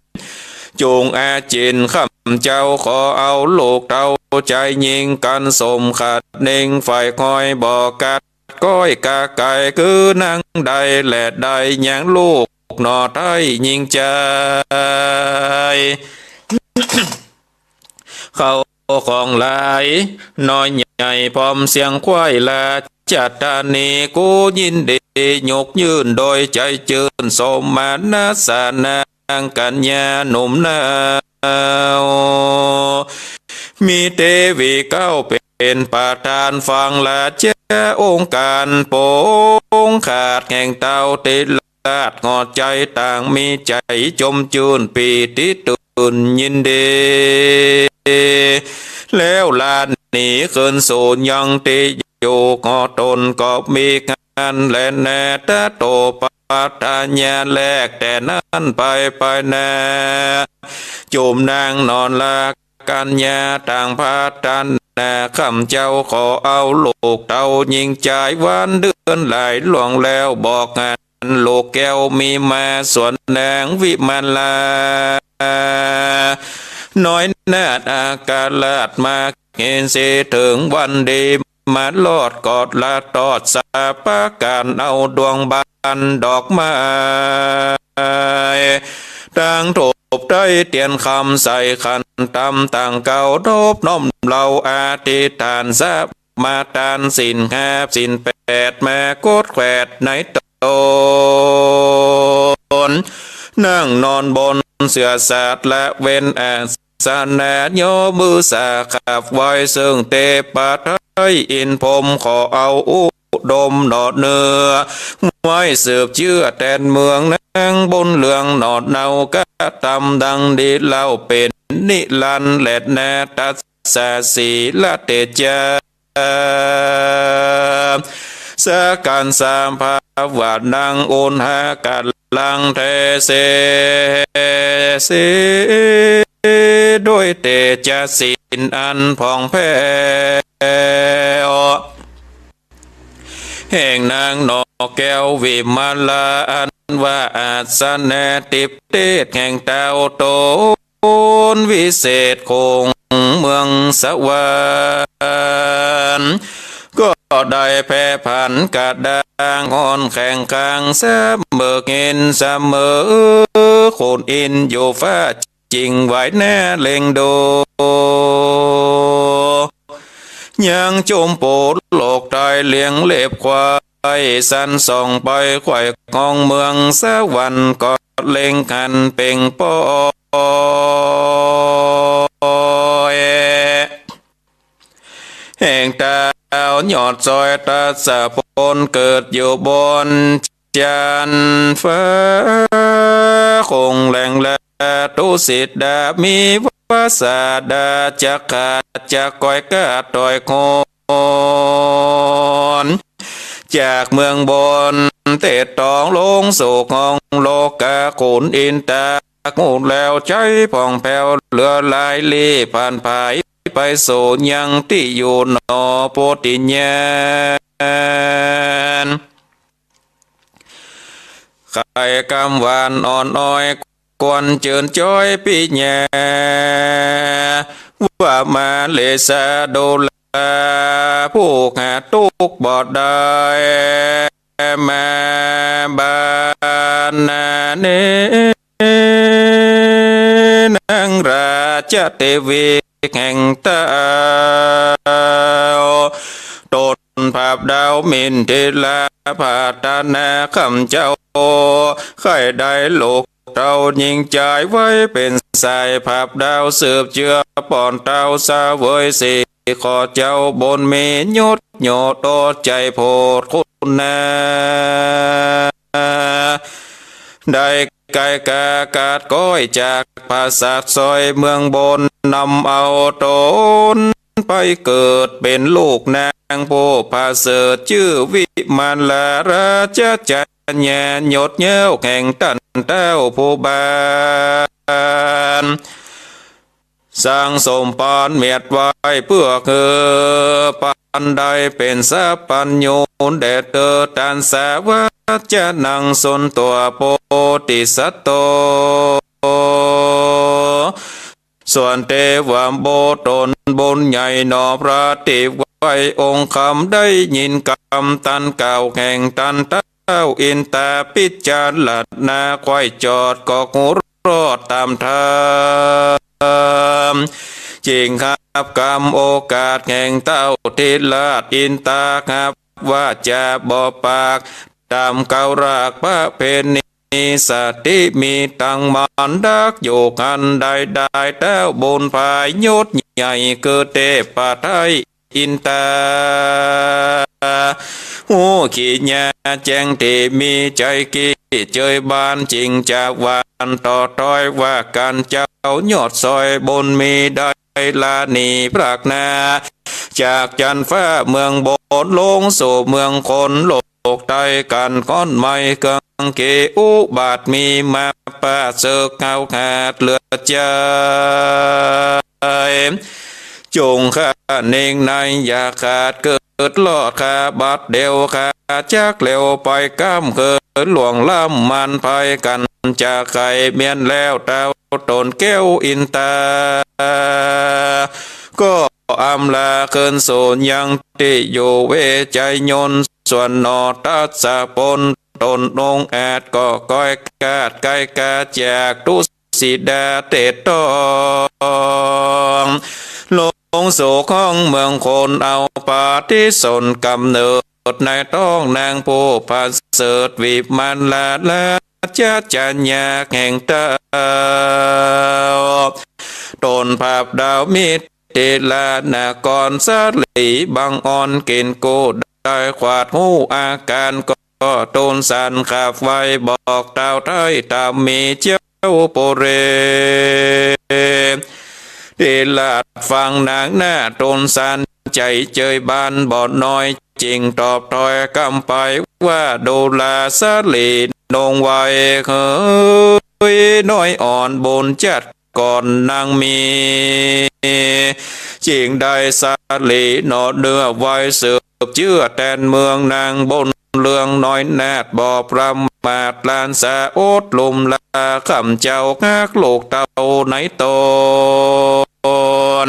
จุ่งอาจินข้าพเจ้าขอเอาลูกเต้าจายญิงกั๋นสมขัดเน่งฝ่ายคอยบ่กัด ก้อยกาไก่คือนางใดแลได้ยังลูกหน่อไท้ญิงจาย เขาของหลายน้อยใหญ่พร้อมเสียงควายราชธานี กูยินดียกยื่นโดยใจ๋จื้นสมมานะสานา นางกัญญาหนุ่มนาว มีเตวีเก้าเป๋นประธานฟังราชองค์ก๋านปงขาดแห่งเต้าติราช หอดใจ๋ต่างมีใจ๋จมจื้นปีติตื่นยินดี แล้วลาหนีคืนสู่ยังตี้อยู่ หอดต๋นก็มี อันแลนาตะโตปัตตาญาแลกแต่นั้นไปไปนา จุ่มนางนอนลากัญญาต่างพาตันนา ข้าพเจ้าขอเอาลูกเต้าญิงจายวันเดือนหลายล่วงแล้วบอกหันลูกแก้วมีมาส่วนนางวิมาลา น้อยนาถอาคาราชมาเห็นเสียเถิงวันดี มารอดกอดละตอดสาประก๋าน เอาดวงบานดอกไม้ ตั้งธูปไต้เตียนคำใส่ขันตำต่างเก่า ทบน้อมเล่าอธิษฐานสมาทานศีลห้าศีลแปด มากดแขวดในตน นั่งนอนบนเสื่อสาดละเว้นอา สนะ ยกมือสาขับไหว้ซึ่งเตปะไท้อินพรหม ขอเอาอุดมหน่อเนื้อ หม ไว้สืบเจื้อแตนเมืองนางบุญเรืองหนอดเนา กระตำดังดีเล่าเป๋นนิรันดร์แลนา ตัสสะสีละเตจา สะกัญสภาวะนางอุณหะกัลลังแท้เส ด้วยเตจาศีลอันผ่องแผ้ว แห่งนางหนอแก้ววิมาลา อันว่าอัสสะนาทิเตศแห่งเต้าต๋นวิเศษคงเมืองสวรรค์ ก็ได้แผ่ผันกระด้างฮ้อนแข็งขัง เสมอเห็นเสมอขุนอินทร์อยู่ฟ้า จิ่งไหวหน้าเล็งดู ยังจุมโปโลกตายเลี้ยงเล็บควาย สันส่องไปไขว่คองเมืองสวรรค์ ก็เล็งหันเป่งปอย แห่งเต้ายอดซอยทัสสะพล เกิดอยู่บนจันทร์ฟ้าคงแหล่งแล ทุสิตดามีวาสาดา จะขาดจะก้อยกาดต่อยคน จากเมืองบนเตศตองลงสู่ห้องโลกา ขุนอินทร์ตากฮู้แล้ว ใจ๋ผ่องแผ้วเหลือหลาย ลี้ผ่านผายไปสู่ยังตี้อยู่หนอโพธิญาณ ไขกำหวานอ่อนอ้อย ควรเจิญจ้อยปิญญา ว่ามาเลสาดูลา ผู้หาตุ๊กข์บ่ได้ มาบานนาเน นางราชเตวีแห่งเต้า ต๋นผาบดาวมินทิลา ปรารถนาข้าเจ้า ใค่ได้ลูกเต้าญิงจายไว้เป๋นสาย ผาบดาวสืบเจื้อป้อนเต้าเสวยสี ขอเจ้าบุญมียศโยโตใจ๋โผดคุณนา ได้ไกลกาอากาศก้อยจากผาสักสอยเมืองบน นำเอาต๋นไปเกิดเป๋นลูกนางผู้ผาเสริฐ จื้อวิมาลาราชจัญญายศยาวแห่งต้านเต้าผู้บาน สั่งสมปานเมียดไว้เปื้อคือปานได้เป๋นสัพพัญญูแด่เธอ ต้านสาวัจจะนังสุนตั๋วโพธิสัตโต ส่วนเตวะบุตรต๋นบุญใหญ่หนอ พระติไว้องค์คำ ได้ยินกำตันกล่าวแห่งต้านเต้า อินตาพิจารณาไขว่จอดก็ฮู้รอดต๋ามธรรม จึงฮับกำโอกาสแห่งเต้าทิราช อินตาฮับวาจาบ่ปาก ต๋ามกล่าวรากประเพณี สติมีตังมารดักอยู่หั้น ได้ได้เต้าบุญผายยศใหญ่ คือเทพไทย อินตา ฮู้ขีญาแจ้งตี้มีใจ๋กี้เจยบาน จึงจะหว่านต่อถ้อยว่ากั๋น เจ้ายอดซอยบุญมีได้ลาหนีพรากนา จากจันทร์ฟ้าเมืองบนลงสู่เมืองคน โลกใต้กั๋นข้อนไหม้ กังเขอุบาทมีมา ประเสริฐเฮาหาดเหลือใจ๋ จงข้าเน่งในอย่าขาดเกิดรอด ข้าบัดเดี่ยวข้าจักเร็วไป ก้ำเขินล่วงล้ำมารภัยกั๋น จะไขเมียนแล้วเต้าต๋นแก้วอินตา ก็อำลาคืนสู่ยังตี้อยู่ เวไชยนต์ส่วนหนอ ทัสสะพลต๋นองอาจ ก็ก้อยกาดไกลกาจากทุ สิดาเตศตอง ลงสู่ห้องเมืองคน เอาปฏิสนธิกำเนิดในท้องนางผู้ประเสริฐ วิมาลาราชจัญญาแห่งเต้า ต๋นผาบดาวมิถิลานครสาลีบังอ่อน กินกู้ได้ขวาดฮู้อาก๋านก็ ก็โตนสันขับไว้บอกเต้าไท้ต๋ามมีเจ้าปุเรศ เต๋ลาดฟังนางนาฏ โตนสันใจ๋เจยบานบ่น้อย จึงตอบถ้อยกำไปว่า ดูราสะหลีนงไว เฮยน้อยอ่อนบุญจัดก่อนนางมี จึงได้สะหลีหน่อเนื้อไว้สืบเจื้อแตนเมืองนาง บุญเรืองน้อยนาฏบ่ประมาท หลานสะอดลุ่มลา ข้ำเจ้าฮักลูกเต้าในต๋น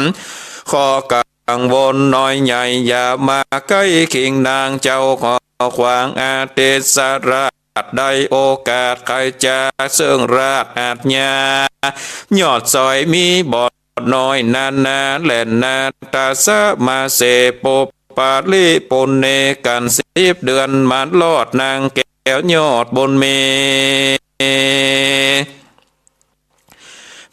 ขอกังวลน้อยใหญ่ อย่ามาใก้เคียงนาง เจ้าขอขวางอเทศราช ได้โอกาสไขจากเซิ่งราชอาชญา ยอดสอยมีบ่น้อยนานา แล่นนาตาสะมาเสพ ปุปปาลิปุณเณกัน สิบเดือนมารอดนางแก้วยอดบุญมี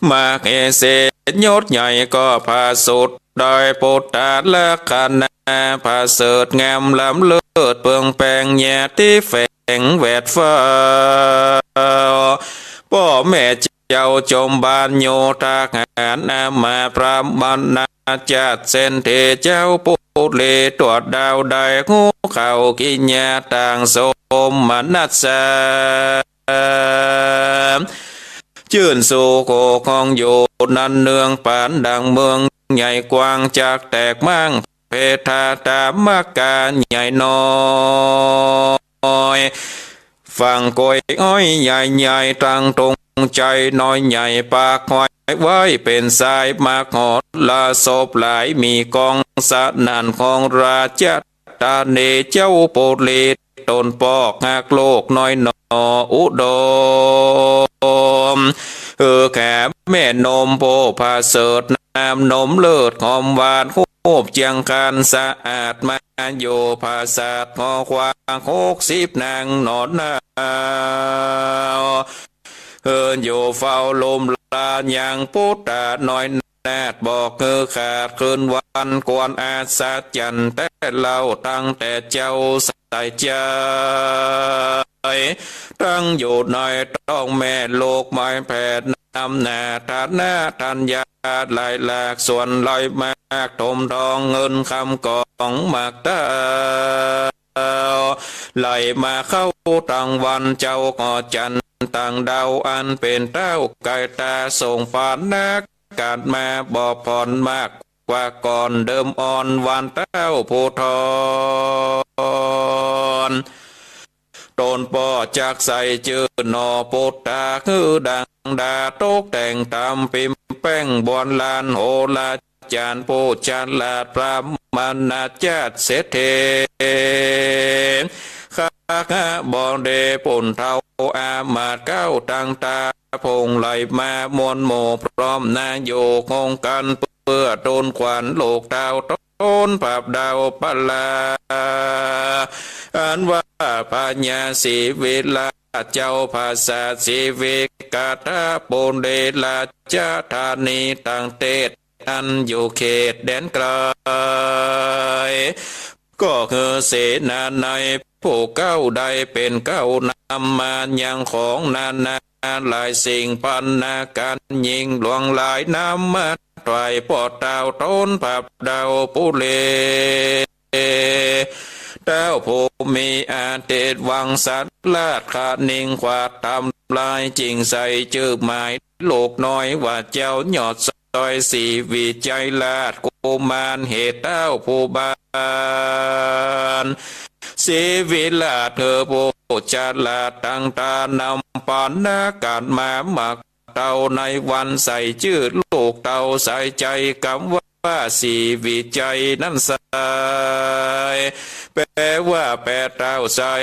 มเหสียศยศใหญ่ก็ผาสุกได้ปุตตะลักขณา ผาเสริฐงามล้ำเลิศเปืองแปง ญาติแฝงแวดฟ้า ป้อแม่เจ้าจอมบานโย ทหารอามาตย์พระมณาจักร เสนเถเจ้าปุเรศ ตรวจดาวได้ฮู้ข่าวกิริยาต่างสมนัสสา จื้นสู่โขของอยู่นั้นเนืองปานดังเมืองใหญ่กว้าง จักแตกม้างเพทาตามกาใหญ่น้อย ฝั่งกล้วยอ้อยใหญ่ๆ ตั้งตรงใจ๋น้อยใหญ่ ปากห้อยไว้เป๋นสาย มหรสพหลายมีกอง สนั่นของราชธานี เจ้าปุเรศ ตนป้อฮักลูกน้อยหน่ออุดม เออ แก่แม่นมโพผาเสริฐ น้ำนมเลิศหอมหวาน ฮูบเจียงคานสะอาด มาอยู่ผาสาทหอขวางหกสิบนางหนอนหนาว เฮินอยู่เฝ้าลุ่มลายังปุตตะน้อยนาฏ บอกหื้อขาดคืนวัน ควรอัศจรรย์แต๊เล่า ตั้งแต่เจ้าใส่ใจ๋ ตั้งอยู่ในต๊องแม่ลูกไม้แผ่น นำหน้าฐานะธัญญาหลายหลาก ส่วนไหลมากถมทองเงินคำกองมากเต้า ไหลมาเข้าตังวัน เจ้าก็จันทร์ตังดาว อันเป๋นเต้าไก่ตา ส่งปานนักกัดมาบ่ผ่อนมากกว่าก่อน เดิมอ่อนหวานเต้าผู้ทอน ตนป้อจักใส่จื้อหน่อปุตตะ หื้อดังดา ตกแต่งต๋ามปิมแป้งบวนลาน โหราจารย์ผู้ฉลาด พระมณาจักรเศรษฐี ข้าหาบ่ได้ปุ้นเต้าอามาตย์เก๊า ตั้งต๋าผงไหลมามวลหมู่พร้อมนา อยู่คงกันเปื้อตูนขวัญลูกเต้า ตนผับดาวปลา อันว่าพญาศรีวิราชเจ้าผาสาทศรีวิกาธาปุเรศ ราชธานีต่างเตศ อันอยู่เขตแดนไกล ก็คือเสนาในผู้เก๊าได้เป๋นเก๊านำมายังของนานาหลายสิ่ง พันนาการยิ่งหลวงหลาย นำมาถวายป้อเต้าตนผับดาวปุเรศ เต้าผู้มีอาเดชวังสาราชคณิง ขวาดทำลาย จึงใส่จื้อหมายลูกน้อยว่า เจ้ายอดซอยศรีวิชัยราชกุมาร เหตุเต้าผู้บานศรีวิราช เฮอผู้ฉลาดตั้งต๋านำ ปานนาการมามัก เต้าในวันใส่จื้อลูกเต้า ใส่ใจ๋กำว่าศรีวิชัยนั้นไซร้ แปลว่าแปดเต้าไซร้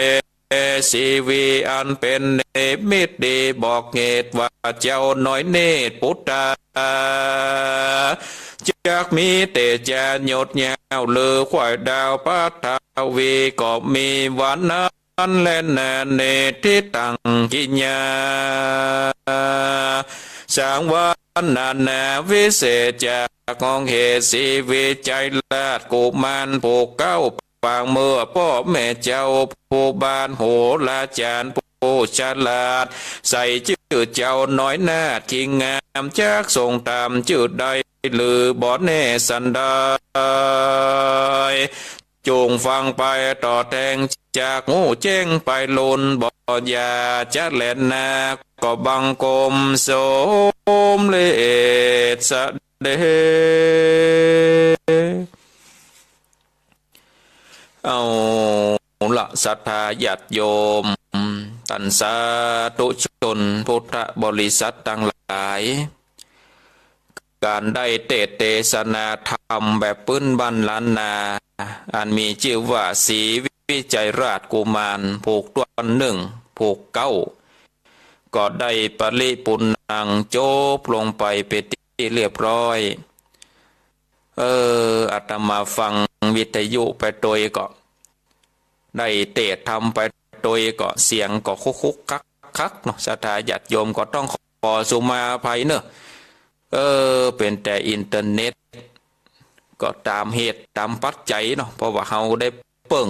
ศรีวิอันเป๋นนิมิตดี บอกเหตุว่าเจ้าน้อยเนตรปุตตะ จักมีเตจาหยดยาว ลือขวายดาวปัทวี ก็มีวันนั้น อันแลนาเนทิตังกิญญา สังวรนานาวิเศษ จากของเหตุศรีวิชัยราชกุมารผู้เก๊า ปางเมื่อป้อแม่เจ้า ผู้บานโหราจ๋ารย์ผู้ฉลาด ใส่จื้อเจ้าน้อยนาฏ คิงงามจักทรงต๋ามจื้อใด หรือบ่แน่สันใด จุ่งฟังไปต่อแตง จักฮู้แจ้งไปล้น บ่อย่าจะแลนา ก็บังคมสมเร็จเสด็จ เอาละศรัทธาญาติโยม ต้านสาธุชนพุทธบริษัทตังหลาย ก๋านได้เตสน์เตสนาธรรมแบบปื้นบ้านล้านนา อันมีจื้อว่าศรีวิชัยราชกุมาร ผูกต้วนนึ่ง ผูกเก๊า ก็ได้ปริปูรณังจบลงไปเป๋นตี้เรียบร้อย เออ อาตมาฟังวิทยุไปตวยก็ ได้เตสน์ธรรมไปตวยก็ เสียงก็คุกๆคักๆเนาะ ศรัทธาญาติโยมก็ต้องขอสุมาอภัยเนอะ เออ เป๋นแต่อินเทอร์เน็ต ก็ต๋ามเหตุต๋ามปัจจัยเนาะ เพราะว่าเฮาได้เปิ่ง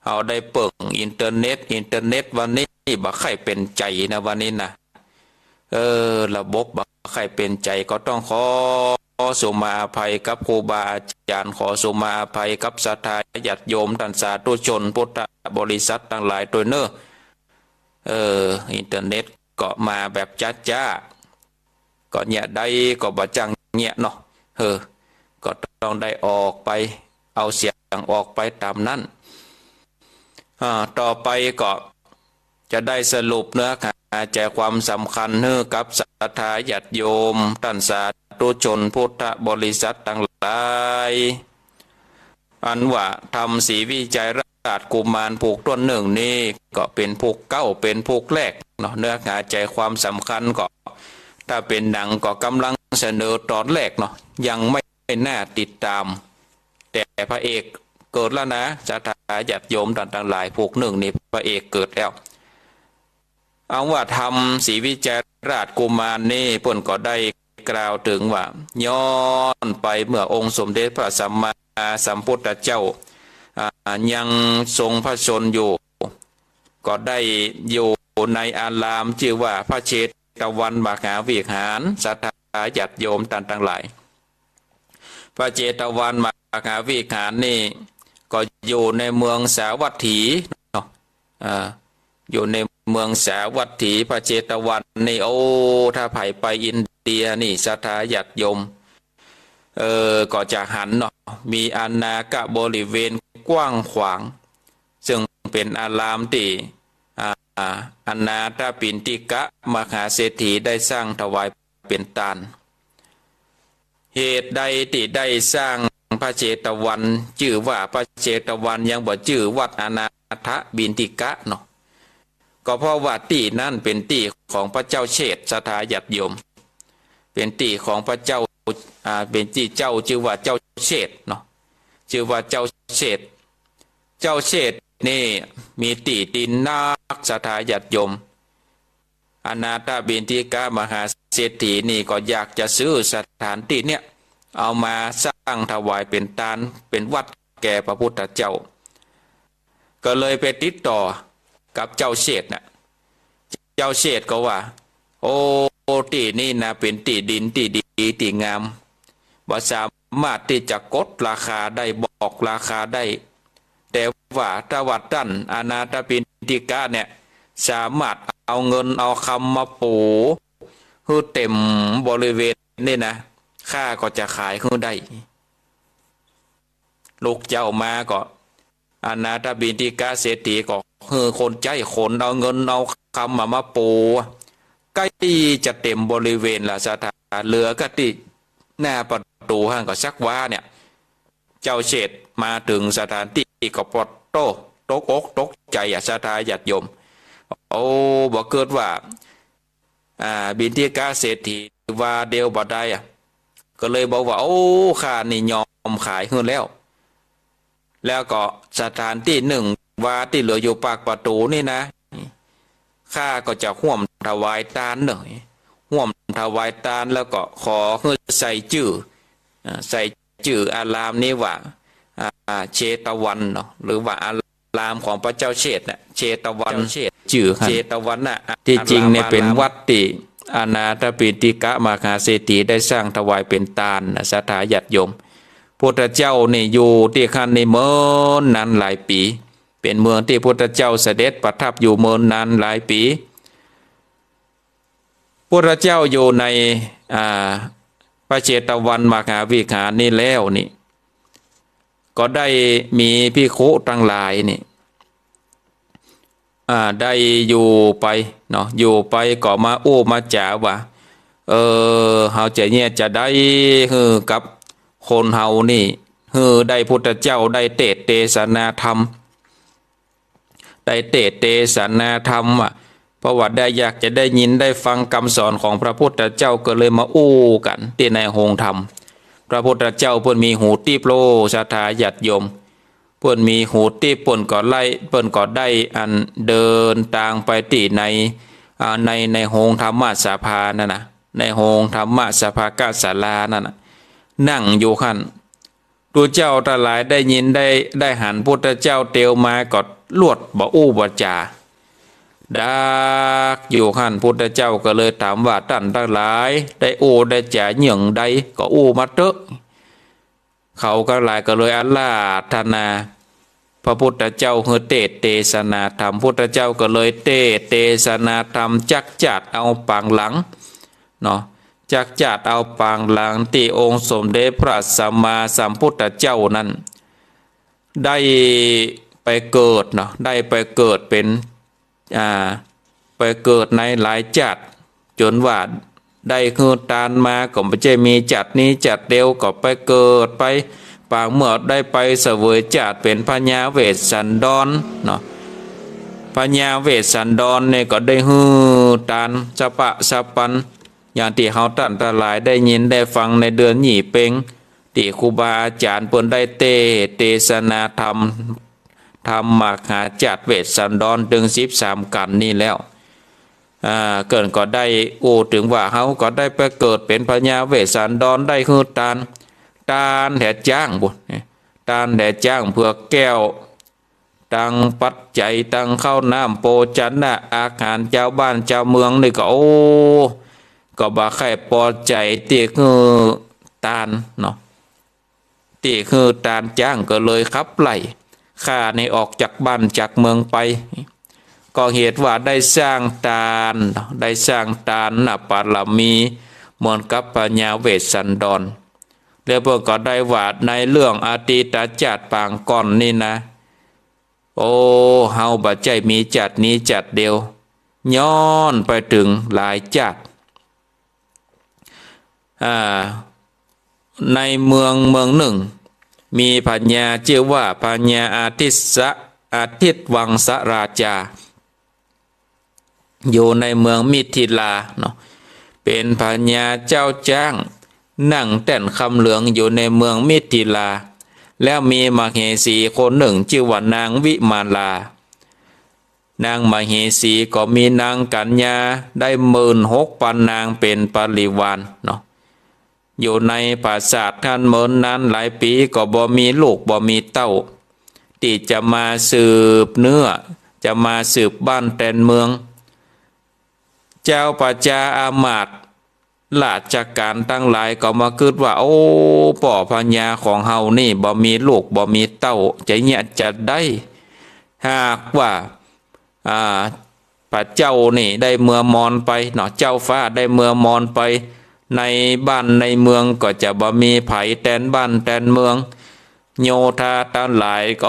เฮาได้เปิ่งอินเทอร์เน็ต อินเทอร์เน็ตวันนี้บ่ใค่เป๋นใจ๋นะ วันนี้นะ เออ ระบบบ่ใค่เป๋นใจ๋ ก็ต้องขอสุมาอภัยกับครูบาอาจ๋ารย์ ขอสุมาอภัยกับศรัทธาญาติโยมต้านสาธุชนพุทธบริษัทตังหลายตวยเนอะ เออ อินเทอร์เน็ตก็มาแบบจ๊าๆ ก็เยียะได้ก็บ่จ้างเยียะเนาะ เออ ก็ต้องได้ออกไป เอาเสียงออกไปต๋ามนั้น อ่า ต่อไปก็จะได้สรุปเนื้อหาใจ๋ความสำคัญหื้อกับศรัทธาญาติโยมต้านสาธุชนพุทธบริษัทตังหลาย อันว่าธรรมศรีวิชัยราชกุมารผูกต้นนึ่งนี้ก็เป๋นผูกเก๊า เป๋นผูกแรกเนาะ เนื้อหาใจ๋ความสำคัญก็ ถ้าเป๋นหนังก็ก่ำลังเสนอต๋อนแรกเนาะ ยังไม่น่าติดต๋าม แต่พระเอกเกิดแล้วนะ ศรัทธาญาติโยมต้านตังหลาย ผูกนึ่งนี้พระเอกเกิดแล้ว อันว่าธรรมศรีวิชัยราชกุมารนี้เปิ้นก็ได้กล่าวเถิงว่า ย้อนไปเมื่อองค์สมเด็จพระสัมมาสัมพุทธเจ้า อ่า ยังทรงพระชนม์อยู่ ก็ได้อยู่ในอารามจื้อว่าพระเชตวันมหาวิหาร ศรัทธาญาติโยมต้านตังหลาย พระเชตวันมหาวิหารนี้ก็อยู่ในเมืองสาวัตถีเนาะ อ่า อยู่ในเมืองสาวัตถี พระเชตวันนี่ โอ้ ถ้าใผไปอินเดียนี่ ศรัทธาญาติโยม เออ ก็จะหันเนาะ มีอาณาบริเวณกว้างขวาง ซึ่งเป๋นอารามตี้ อ่า อนาถปิณฑิกะมหาเศรษฐีได้สร้างถวายเป๋นตาน เหตุใดตี้ได้สร้างพระเชตวัน จื้อว่าพระเชตวัน ยังบ่จื้อวัดอนาถปิณฑิกะเนาะ ก็เพราะว่าตี้นั้นเป๋นตี้ของพระเจ้าเชษฐ ศรัทธาญาติโยม เป๋นตี้ของพระเจ้า อ่า เป๋นตี้เจ้าจื้อว่าเจ้าเชษฐเนาะ จื้อว่าเจ้าเชษฐ เจ้าเชษฐนี่มีตี้ดินนัก ศรัทธาญาติโยม อนาถปิณฑิกะมหาเศรษฐีนี่ก็อยากจะซื้อสถานตี้เนี่ย เอามาสร้างถวายเป๋นตาน เป๋นวัดแก่พระพุทธเจ้า ก็เลยไปติดต่อกับเจ้าเชษฐน่ะ เจ้าเชษฐก็ว่า โอ้ ตี้นี่นะ เป๋นตี้ดินตี้ดีตี้งาม บ่สามารถตี้จะกดราคาได้ บอกราคาได้ แต่ว่าถ้าว่าต้านอนาถปิณฑิกะเนี่ย สามารถเอาเงินเอาคำมาปูหื้อเต๋มบริเวณนี่นะ ข้าก็จะขายหื้อได้ ลุกเจ๊ามาก็ อนาถปิณฑิกะเศรษฐีก็หื้อคนใจ๊ขนเอาเงินเอาคำมา มาปู ใก้จะเต๋มบริเวณละ ศรัทธา เหลือก้าตี้หน้าประตู๋หั้นก็สักว่าเนี่ย เจ้าเชษฐมาเถิงสถานตี้ก็ปอดโต้ ตกอกตกใจ๋อะ ศรัทธาญาติโยม โอ้ บ่เกิดว่า อ่า ปิณฑิกะเศรษฐีว่าเดียวบ่ได้อะ ก็เลยบอกว่า โอ้ ข้านี่ยอมขายหื้อแล้ว แล้วก็สถานตี้นึ่งวาตี้เหลืออยู่ปากประตู๋นี่นะ ข้าก็จะฮ่วมถวายตานเน่อ ฮ่วมถวายตาน แล้วก็ขอหื้อใส่จื้อ อ่า ใส่จื้ออารามนี้ว่า อ่า เชตวันเนาะ หรือว่าอารามของพระเจ้าเชษฐน่ะ เชตวัน จื้อหั้น เชตวันน่ะ ตี้จริงเนี่ยเป๋นวัดตี้อนาถปิณฑิกะมหาเศรษฐีได้สร้างถวายเป๋นตานน่ะ ศรัทธาญาติโยม พุทธเจ้านี่อยู่ตี้หั้นนี่เมินนานหลายปี๋ เป๋นเมืองตี้พุทธเจ้าเสด็จประทับอยู่เมินนานหลายปี๋ พุทธเจ้าอยู่ใน อ่า พระเชตวันมหาวิหารนี้แล้วนี่ ก็ได้มีภิกขุตังหลายนี่ อ่า ได้อยู่ไปเนาะ อยู่ไปก็มาอู้มาจ๋าว่า เออ เฮาจะเยียะจาใดหื้อกับคนเฮานี่ หื้อได้พุทธเจ้าได้เตสน์เตสนาธรรม ได้เตสน์เตสนาธรรมอะ เพราะว่าได้อยากจะได้ยินได้ฟังกำสอนของพระพุทธเจ้า ก็เลยมาอู้กั๋นตี้ในโฮงธรรม พระพุทธเจ้าเปิ้นมีหูติ๊บโล ศรัทธาญาติโยม เปิ้นมีหูติ๊บ เปิ้นก็ไล่ เปิ้นก็ได้อันเดินตางไปตี้ใน อ่า ใน ในโฮงธรรมสภานั่นน่ะ ในโฮงธรรมสภากศาลานั่นน่ะ นั่งอยู่หั้น ดูเจ้าตังหลายได้ยินได้ ได้หันพุทธเจ้าเตียวมาก็ลวดบ่อู้บ่จ๋า ดักอยู่หั้น พุทธเจ้าก็เลยถามว่า ต้านตังหลายได้อู้ได้จ๋าเยื่องใดก็อู้มาเต๊อะ เขาตังหลายก็เลยอาราธนา พระพุทธเจ้าหื้อเตสน์เตสนาธรรม พุทธเจ้าก็เลยเตสน์เตสนาธรรม จักจาดเอาปางหลังเนาะ จักจาดเอาปางหลังตี้องค์สมเด็จพระสัมมาสัมพุทธเจ้านั้น ได้ไปเกิดเนาะ ได้ไปเกิดเป๋น อ่า ไปเกิดในหลายจาด จ๋นว่าได้หื้อตานมาก็บ่ใจ้มีจาดนี้จาดเดียว ก็ไปเกิดไป ปางเมื่อได้ไปเสวยจาดเป๋นพญาเวสสันดรเนาะ พญาเวสสันดรเนี่ยก็ได้หื้อตานสะปะสะปัน อย่างตี้เฮาต้านตังหลายได้ยินได้ฟังในเดือนยี่เป็ง ตี้ครูบาอาจ๋ารย์เปิ้นได้เตสน์เตสนาธรรม ธรรมมหาจาดเวสสันดรตึงสิบสามกัณฑ์นี่แล้ว อ่า เปิ้นก็ได้อู้เถิงว่า เฮาก็ได้ไปเกิดเป๋นพญาเวสสันดร ได้หื้อตาน ตานแถจ้างบุญ ตานแถจ้างเผือกแก้ว ตังปัจจัย ตังข้าวน้ำโภชนะอาหาร จาวบ้านจาวเมืองนี่ก็ โอ้ ก็บ่ใค่ปอใจ๋ตี้หื้อตานเนาะ ตี้หื้อตานจ้างก็เลยขับไล่ข้านี่ออกจากบ้านจากเมืองไป ก็เหตุว่าได้สร้างตาน ได้สร้างตานนะบารมีเหมือนกับพญาเวสสันดร แล้วเปิ้นก็ได้ว่าในเรื่องอดีตจาดปางก่อนนี่นะ โอ้ เฮาบ่ใจ้มีจาดนี้จาดเดียว ย้อนไปเถิงหลายจาด อ่า ในเมืองเมืองนึ่ง มีพญาจื้อว่าพญาอาทิสะ อาทิตวังสราชา อยู่ในเมืองมิถิลาเนาะ เป๋นพญาเจ้าจ๊าง นั่งแต้นคำเหลืองอยู่ในเมืองมิถิลา แล้วมีมเหสีคนนึ่งจื้อว่านางวิมาลา นางมเหสีก็มีนางกัญญาได้หมื่นหกปันนางเป๋นปริวารเนาะ อยู่ในปราสาทหั้นเมินนานหลายปี๋ ก็บ่มีลูกบ่มีเต้า ตี้จะมาสืบเนื้อ จะมาสืบบ้านแตนเมือง เจ้าประจาอามาตย์ราชก๋านตังหลายก็มากึ๊ดว่า โอ้ ป้อพญาของเฮานี่บ่มีลูกบ่มีเต้า จะเยียะจาใด หากว่า อ่า พระเจ้านี่ได้เมือมรไปเนาะ เจ้าฟ้าได้เมือมรไป ในบ้านในเมืองก็จะบ่มีใผแตนบ้านแตนเมือง โยธาตังหลายก็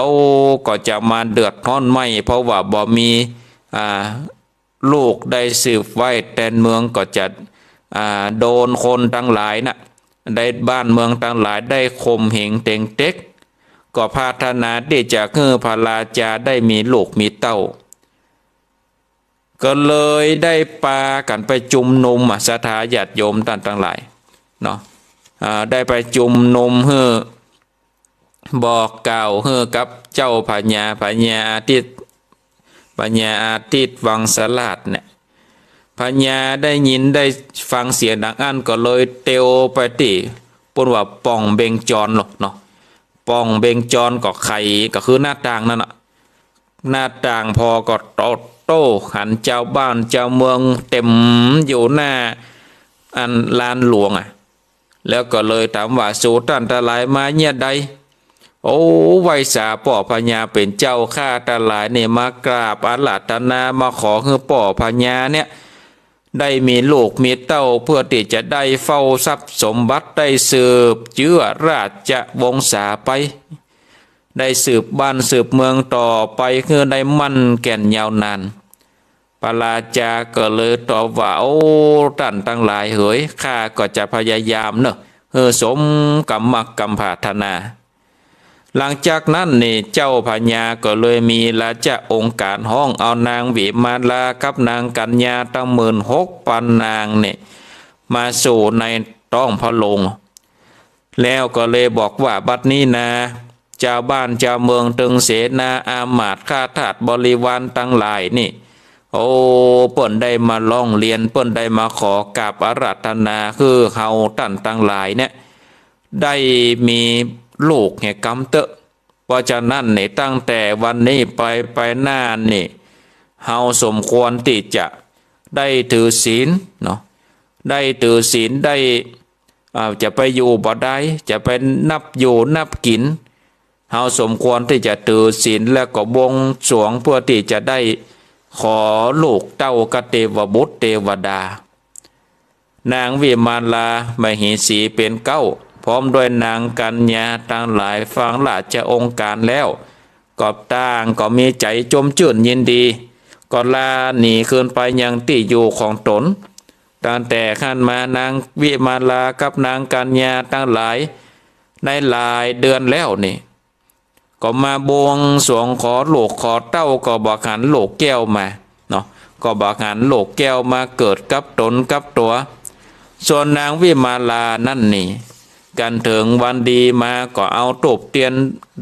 ก็จะมาเดือดฮ้อนไหม้ เพราะว่าบ่มี อ่า ลูกได้สืบไว้แตนเมืองก็จะ อ่า โดนคนตังหลายนะ ได้บ้านเมืองตังหลายได้ข่มเหงเต็งเต็ก ก็ปรารถนาตี้จะหื้อพระราชาได้มีลูกมีเต้า ก็เลยได้ปากั๋นไปจุมนุมอะ ศรัทธาญาติโยมต้านตังหลายเนาะ อ่า ได้ไปจุมนุมหื้อ บอกกล่าวหื้อกับเจ้าพญา พญาอาทิตย์ พญาอาทิตย์วังสราชเนี่ย พญาได้ยินได้ฟังเสียงดังอั้นก็เลยเตียวไปตี้ เปิ้นว่าป่องเบญจรเนาะ ป่องเบญจรก็ไข ก็คือหน้าต่างนั่นน่ะ หน้าต่างผ่อก็โตโต้ หันจาวบ้านจาวเมืองเต็มอยู่หน้าอันลานหลวงอะ แล้วก็เลยถามว่า สูต้านตังหลายมาเยียะใด โอ้ ไหว้สาป้อพญาเป๋นเจ้า ข้าตังหลายนี่มากราบอาราธนา มาขอหื้อป้อพญาเนี่ย ได้มีลูกมีเต้า เพื่อตี้จะได้เฝ้าทรัพย์สมบัติ ได้สืบเจื้อราชวงศาไป ได้สืบบ้านสืบเมืองต่อไป หื้อได้มั่นแก่นยาวนาน พระราชาก็เลยตอบว่า โอ้ ต้านตังหลายเหย ข้าก็จะพยายามเนาะ หื้อสมกำมักกำปรารถนา หลังจากนั้นนี่เจ้าพญาก็เลยมีราชองค์การ ฮ้องเอานางวิมาลากับนางกัญญาตังหมื่นหกปันนางนี่ มาสู่ในต๊องพระโรง แล้วก็เลยบอกว่า บัดนี้นา จาวบ้านจาวเมือง ตึงเสนาอามาตย์ ข้าทาสบริวารตังหลายนี่ โอ้ เปิ้นได้มาร้องเรียน เปิ้นได้มาขอกราบอาราธนา หื้อเฮาต้านตังหลายเนี่ย ได้มีลูกแหมกำเต๊อะ เพราะฉะนั้นนี่ ตั้งแต่วันนี้ไป ไปหน้านี่ เฮาสมควรตี้จะได้ถือศีลเนาะ ได้ถือศีล ได้ อ่า จะไปอยู่บ่ได้ จะไปนับอยู่นับกิ๋น เฮาสมควรตี้จะถือศีล แล้วก็บวงสรวงเพื่อตี้จะได้ขอลูกเต้ากับเตวบุตรเตวดา นางวิมาลามเหสีเป๋นเก๊า พร้อมด้วยนางกัญญาตังหลาย ฟังราชองค์การแล้ว ก็ต่างก็มีใจ๋จมจื้นยินดี ก็ลาหนีคืนไปยังตี้อยู่ของต๋น ตั้งแต่หั้นมานางวิมาลากับนางกัญญาตังหลาย ในหลายเดือนแล้วนี่ ก็มาบวงสรวงขอลูกขอเต้า ก็บ่หันลูกแก้วมาเนาะ ก็บ่หันลูกแก้วมาเกิดกับต๋นกับตั๋ว ส่วนนางวิมาลานั้นนี่ กั๋นเถิงวันดีมา ก็เอาธูปเตียน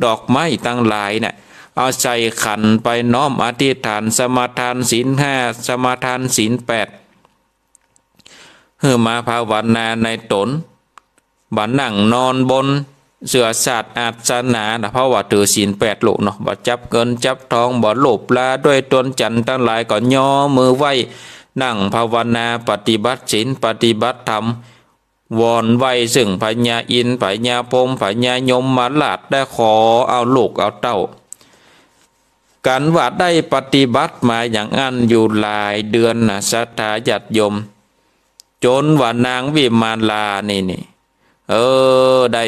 ดอกไม้ตังหลายเนี่ย เอาใส่ขันไปน้อมอธิษฐานสมาทานศีลห้า สมาทานศีลแปด หื้อมาภาวนาในต๋น บ่านั่งนอนบนเสื่อสาดอาสนะนะ เพราะว่าถือศีลแปดลูกเนาะ บ่าจับเงินจับทอง บ่าลูบลาด้วยตน จันตังหลายก็ย่อมือไหว้ นั่งภาวนาปฏิบัติศีลปฏิบัติธรรม วอนไหว้ซึ่งพญาอินทร์ พญาพรหม พญายมราช ได้ขอเอาลูกเอาเต้า กั๋นว่าได้ปฏิบัติมาอย่างอั้นอยู่หลายเดือนนะ ศรัทธาญาติโยม จ๋นว่านางวิมาลานี่นี่ เออ ได้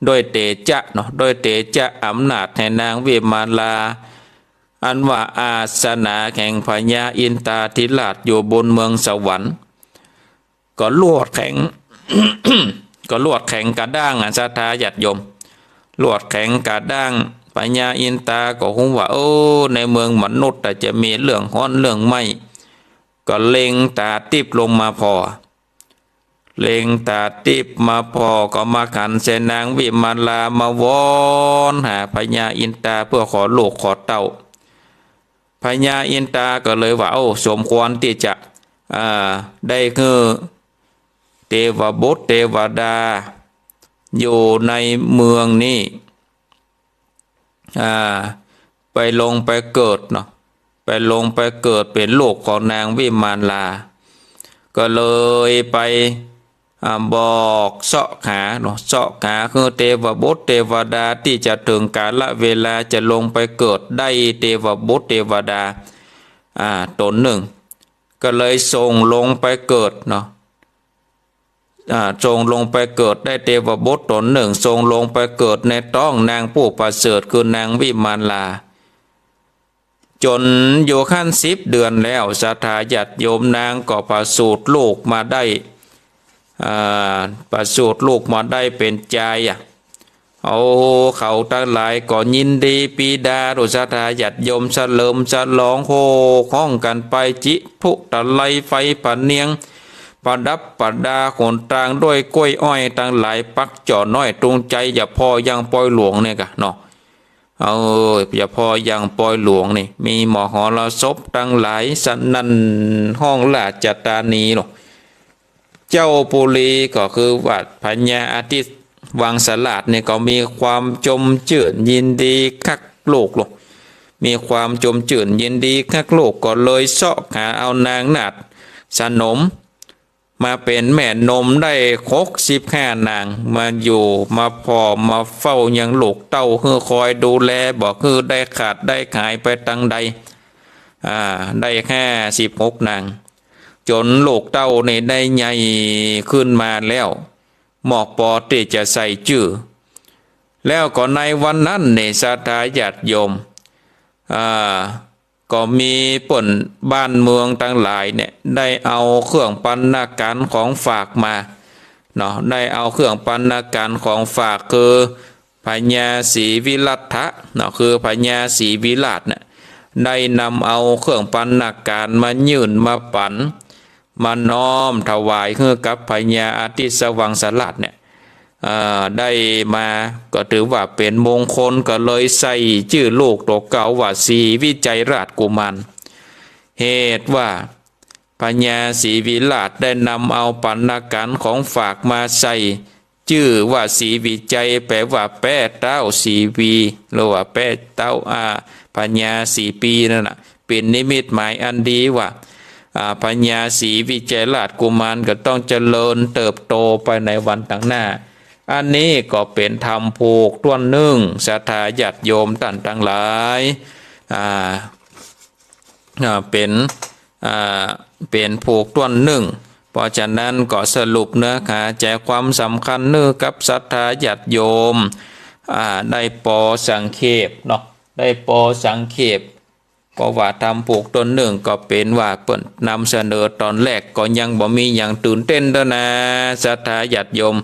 ด้วยเตจะเนาะ ด้วยเตจะอำนาจแห่งนางวิมาลา อันว่าอาสนะแห่งพญาอินทาธิราชอยู่บนเมืองสวรรค์ ก็ลวดแข็ง ก็ลวดแข็งกระด้างอะ ศรัทธาญาติโยม ลวดแข็งกระด้าง พญาอินทาก็ฮู้ว่า เออ ในเมืองมนุษย์อะจะมีเรื่องฮ้อนเรื่องไหม้ ก็เล็งต๋าติ๊บลงมาผ่อ เล็งต๋าติ๊บมาผ่อ ก็มาหันใส่นางวิมาลา มาวอนหาพญาอินทาเพื่อขอลูกขอเต้า พญาอินทาก็เลยว่า โอ้ สมควรตี้จะ อ่า ได้หื้อเตวบุตรเตวดา อยู่ในเมืองนี้ อ่า ไปลงไปเกิดเนาะ ไปลงไปเกิดเป๋นลูกของนางวิมาลา ก็เลยไป อ่า บอกเซาะหาเนาะ เซาะหาหื้อเตวบุตรเตวดาตี้จะเถิงกาละเวลาจะลงไปเกิดได้เตวบุตรเตวดา อ่า ต๋นนึ่ง ก็เลยส่งลงไปเกิดเนาะ อ่า ส่งลงไปเกิดได้เตวบุตรต๋นนึ่ง ส่งลงไปเกิดในต๊องนางผู้ประเสริฐ คือนางวิมาลา จ๋นอยู่หั้นสิบเดือนแล้ว ศรัทธาญาติโยม นางก็ประสูติลูกมาได้ อ่า ประสูติลูกมาได้เป๋นจายอะ เอา เขาตังหลายก็ยินดีปีดา โดยศรัทธาญาติโยม เสลิมฉลองโห่ฮ้องกั๋นไป จิพลุตะไลไฟพะเนียง ประดับประดาหนตางด้วยกล้วยอ้อยตังหลาย ปักจ่อน้อยตุงชัย เจ้าพ่อยังปอยหลวงเนี่ยกะเนาะ เออ เจ้าพ่อยังปอยหลวงนี่ มีมหรสพตังหลายสนั่นห้องราชธานีเนาะ เจ้าปุรีก็คือว่าพญาอาทิตย์ วังสะหลาดนี่ก็มีความจมจื้นยินดีคักลูก มีความจมจื้นยินดีคักลูก ก็เลยเซาะหาเอานางนาฏสนม มาเป๋นแม่นมได้หกสิบห้านาง มาอยู่มาผ่อมาเฝ้ายังลูกเต้า หื้อคอยดูแล บ่หื้อได้ขาดได้หายไปตางใด อ่า ได้ห้าสิบหกนาง จ๋นลูกเต้านี่ได้ใหญ่ขึ้นมาแล้ว หมอกปอตี้จะใส่จื้อ แล้วก็ในวันนั้นนี่ศรัทธาญาติโยม อ่า ก็มีเปิ้นบ้านเมืองตังหลายเนี่ย ได้เอาเครื่องบรรณาการของฝากมาเนาะ ได้เอาเครื่องบรรณาการของฝาก คือพญาศรีวิรัตถะเนาะ คือพญาศรีวิราชเนี่ย ได้นำเอาเครื่องบรรณาการมายื่นมาปั๋น มาน้อมถวายหื้อกับพญาอทิสวังสะหลาดเนี่ย เอ่อ ได้มาก็ถือว่าเป๋นมงคล ก็เลยใส่จื้อลูกตั๋วเก่าว่าศรีวิชัยราชกุมาร เหตุว่าพญาศรีวิราชได้นำเอาบรรณาการของฝากมาใส่จื้อว่าศรีวิชัย แปลว่าแป๊เต๊าศรีวี หรือว่าแป๊เต๊า อ่า พญาศรีปีนั่นน่ะ เป๋นนิมิตหมายอันดีว่า อ่า พญาศรีวิชัยราชกุมารก็ต้องเจริญเติบโตไปในวันตางหน้า อันนี้ก็เป๋นธรรมผูกต้วนนึ่ง ศรัทธาญาติโยมต้านตังหลาย อ่า อ่า เป๋น อ่า เป๋นผูกต้วนนึ่ง เพราะฉะนั้นก็สรุปเนื้อหาใจ๋ความสำคัญหื้อกับศรัทธาญาติโยม อ่า ได้ปอสังเขปเนาะ ได้ปอสังเขป เพราะว่าธรรมผูกต้วนนึ่งก็เป๋นว่าเปิ้นนำเสนอต๋อนแรกก็ยังบ่มีหยังตื่นเต้นเตื้อนา ศรัทธาญาติโยม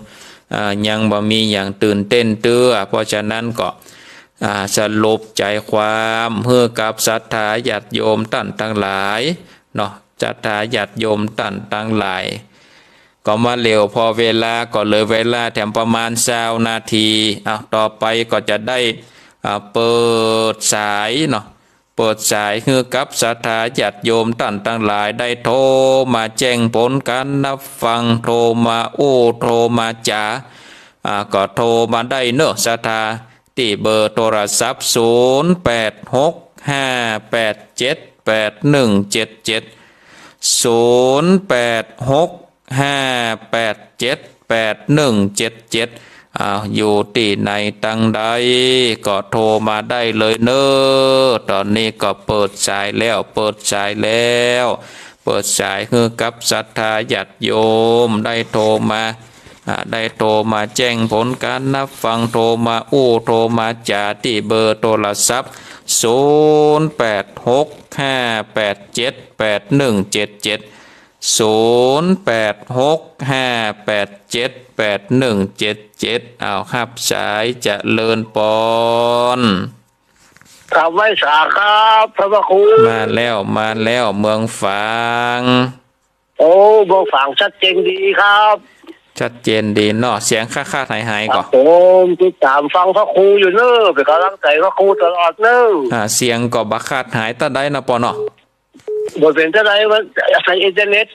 อ่า ยังบ่มีหยังตื่นเต้นเตื้อ เพราะฉะนั้นก็ อ่า สรุปใจ๋ความหื้อกับศรัทธาญาติโยมต้านตังหลายเนาะ ศรัทธาญาติโยมต้านตังหลาย ก็มาเหลียวผ่อเวลา ก็เหลือเวลาแถมประมาณซาวนาที อ่ะ ต่อไปก็จะได้ อ่า เปิดสายเนาะ เปิดสายหื้อกับศรัทธาญาติโยมต้านตังหลายได้โทรมาแจ้งผลการรับฟัง โทรมาอู้ โทรมาจ๋า อ่า ก็โทรมาได้เนาะ ศรัทธา ตี้เบอร์โทรศัพท์ ศูนย์แปดหกห้าแปดเจ็ดแปดหนึ่งเจ็ดเจ็ด ศูนย์แปดหกห้าแปดเจ็ดแปดหนึ่งเจ็ดเจ็ด อ่า อยู่ตี้ไหนตังใดก็โทรมาได้เลยเนาะ ต๋อนนี้ก็เปิดสายแล้ว เปิดสายแล้ว เปิดสายหื้อกับศรัทธาญาติโยมได้โทรมา อ่า ได้โทรมาแจ้งผลการรับฟัง โทรมาอู้ โทรมาจ๋าตี้เบอร์โทรศัพท์ ศูนย์แปดหกห้าแปดเจ็ดแปดหนึ่งเจ็ดเจ็ด ศูนย์แปดหกห้าแปดเจ็ดแปดหนึ่งเจ็ดเจ็ด อ้าว ฮับสาย เจริญปอน กราบไหว้สาครับ พระครู มาแล้ว มาแล้ว เมืองฝาง โอ้ เมืองฝางชัดเจนดีครับ ชัดเจนดีเนาะ เสียงขาดๆหายๆ ก่อ ครับผม ติดต๋ามฟังพระครูอยู่เนาะ เป๋นก๋ำลังใจ๋พระครูตลอดเนาะ อ่า เสียงก็บ่ขาดหายตาใดนะปอเนาะ บ่เป๋นตาใด มันใช้อินเทอร์เน็ต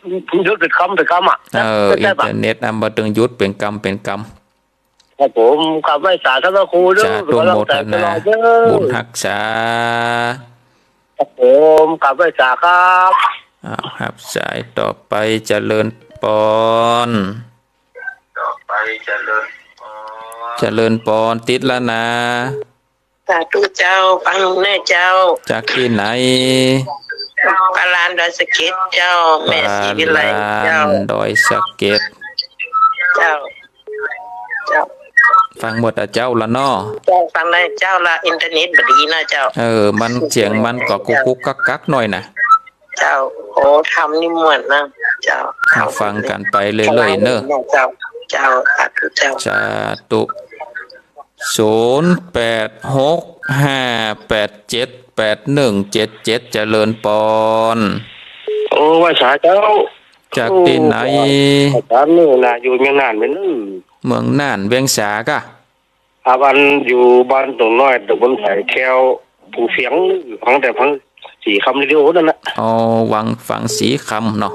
หยุดเป๋นกำเป๋นกำอะ เออ ใจ้ปะ อินเทอร์เน็ตอันบ่ตึงหยุดเป๋นกำเป๋นกำ ครับผม กราบไหว้สาธุพระครูเนาะ สาธุ เป๋นก๋ำลังใจ๋ตลอดเนาะ โมทนา บุญฮักษา ครับผม กราบไหว้สาครับ อ้าว ฮับสายต่อไป เจริญปอน ต่อไปเจริญปอน เจริญปอน ติดแล้วนะ สาธุเจ้า ฟังแน่เจ้า จากตี้ไหน ปาลานดอยสะเก็ดเจ้า แม่ศรีวิไลเจ้า ปาลานดอยสะเก็ด เจ้า เจ้า ฟังหมดอะเจ้าละเนาะ เจ้า ฟังได้เจ้าละ อินเทอร์เน็ตบ่ดีนะเจ้า เออ มันเสียงมันก็กุกกุกกักกักหน่อยนะ เจ้า โอ้ ธรรมนี่ม่วนนะ เจ้า อ่ะ ฟังกั๋นไปเรื่อยๆ เนาะ เจ้า เจ้า สาธุเจ้า สาธุ ศูนย์แปดหกห้าแปดเจ็ดแปดหนึ่งเจ็ดเจ็ด เจริญปอน โอ้ ไหว้สาเจ้า จากตี้ไหน โอ้ อาจ๋ารย์นี่นะ อยู่เมืองน่านเป๋น เมืองน่าน เวียงสาก่ะ ครับ อันอยู่บ้านตุ่งน้อย ตำบลไผ่แก้ว ผู้เสียง ฟังแต่ฟังสีคำเรดิโอนั่นน่ะ อ๋อ วัง ฟังสีคำเนาะ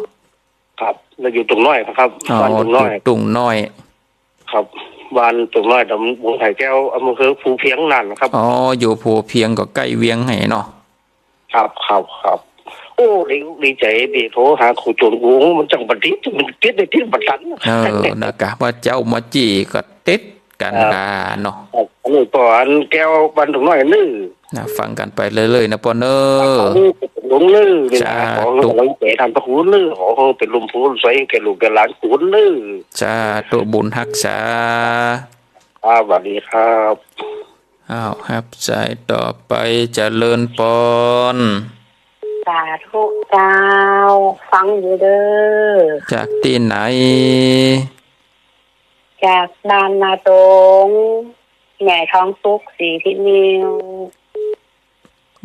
ครับ แล้วอยู่ตุ่งน้อยครับ อ๋อ บ้านตุ่งน้อย อยู่ตุ่งน้อย ครับ บ้านตุ่มน้อยตำบลไผ่แก้ว อำเภอภูเพียงนั่นครับ อ๋อ อยู่ภูเพียงก็ใก้เวียงไฮ้เนาะ ครับ ครับ ครับ โอ้ ดี ดีใจ๋ เดี๋ยวโทรหาครูโจร กู มันจั้งบ่ติด มันติดได้ติดบ่ตัน เออ นะกะ ว่าเจ้ามาจี้ก็ติดกั๋น อ่า กาเนาะ ครับ อันนี้ก็อันแก้วบ้านตุ่มน้อยนึ่ง นะ ฟังกั๋นไปเรื่อยๆ นะป้อเน่อ หลวงนึ่ง เวลา สาธุ ของกำลังใจท่านพระครูนึ่ง ขอเป๋นลมโพธิ์ใสแก่ลูกแก่หลานครูนึ่ง สาธุ บุญฮักษา ครับ สวัสดีครับ อ้าว ฮับสายต่อไป เจริญปอน สาธุเจ้า ฟังอยู่เด้อ จากตี้ไหน จากบ้านนาดง แม่ทองสุข ศรีพิมล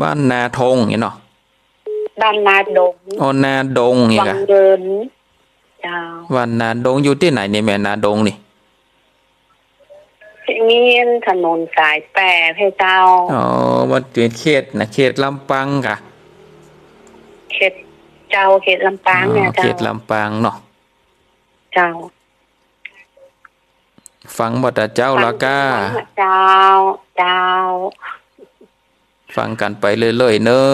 บ้านนาดงเนี่ยเนาะ บ้านนาดง อ๋อ นาดงเนี่ย วัง กะ เงิน เจ้า บ้านนาดงอยู่ตี้ไหนเนี่ยแม่ นาดงนี่ เส้นถนนสายแปด เจ้า อ๋อ มันเป๋นเขตนะ เขตลำปางกะ เขต เจ้า เขตลำปางเนี่ย อ๋อ เจ้า เขตลำปางเนาะ เจ้า ฟังบ่ตาเจ้า ฟัง ละก้า ฟังเจ้า เจ้า ฟังกั๋นไปเรื่อยๆ เน่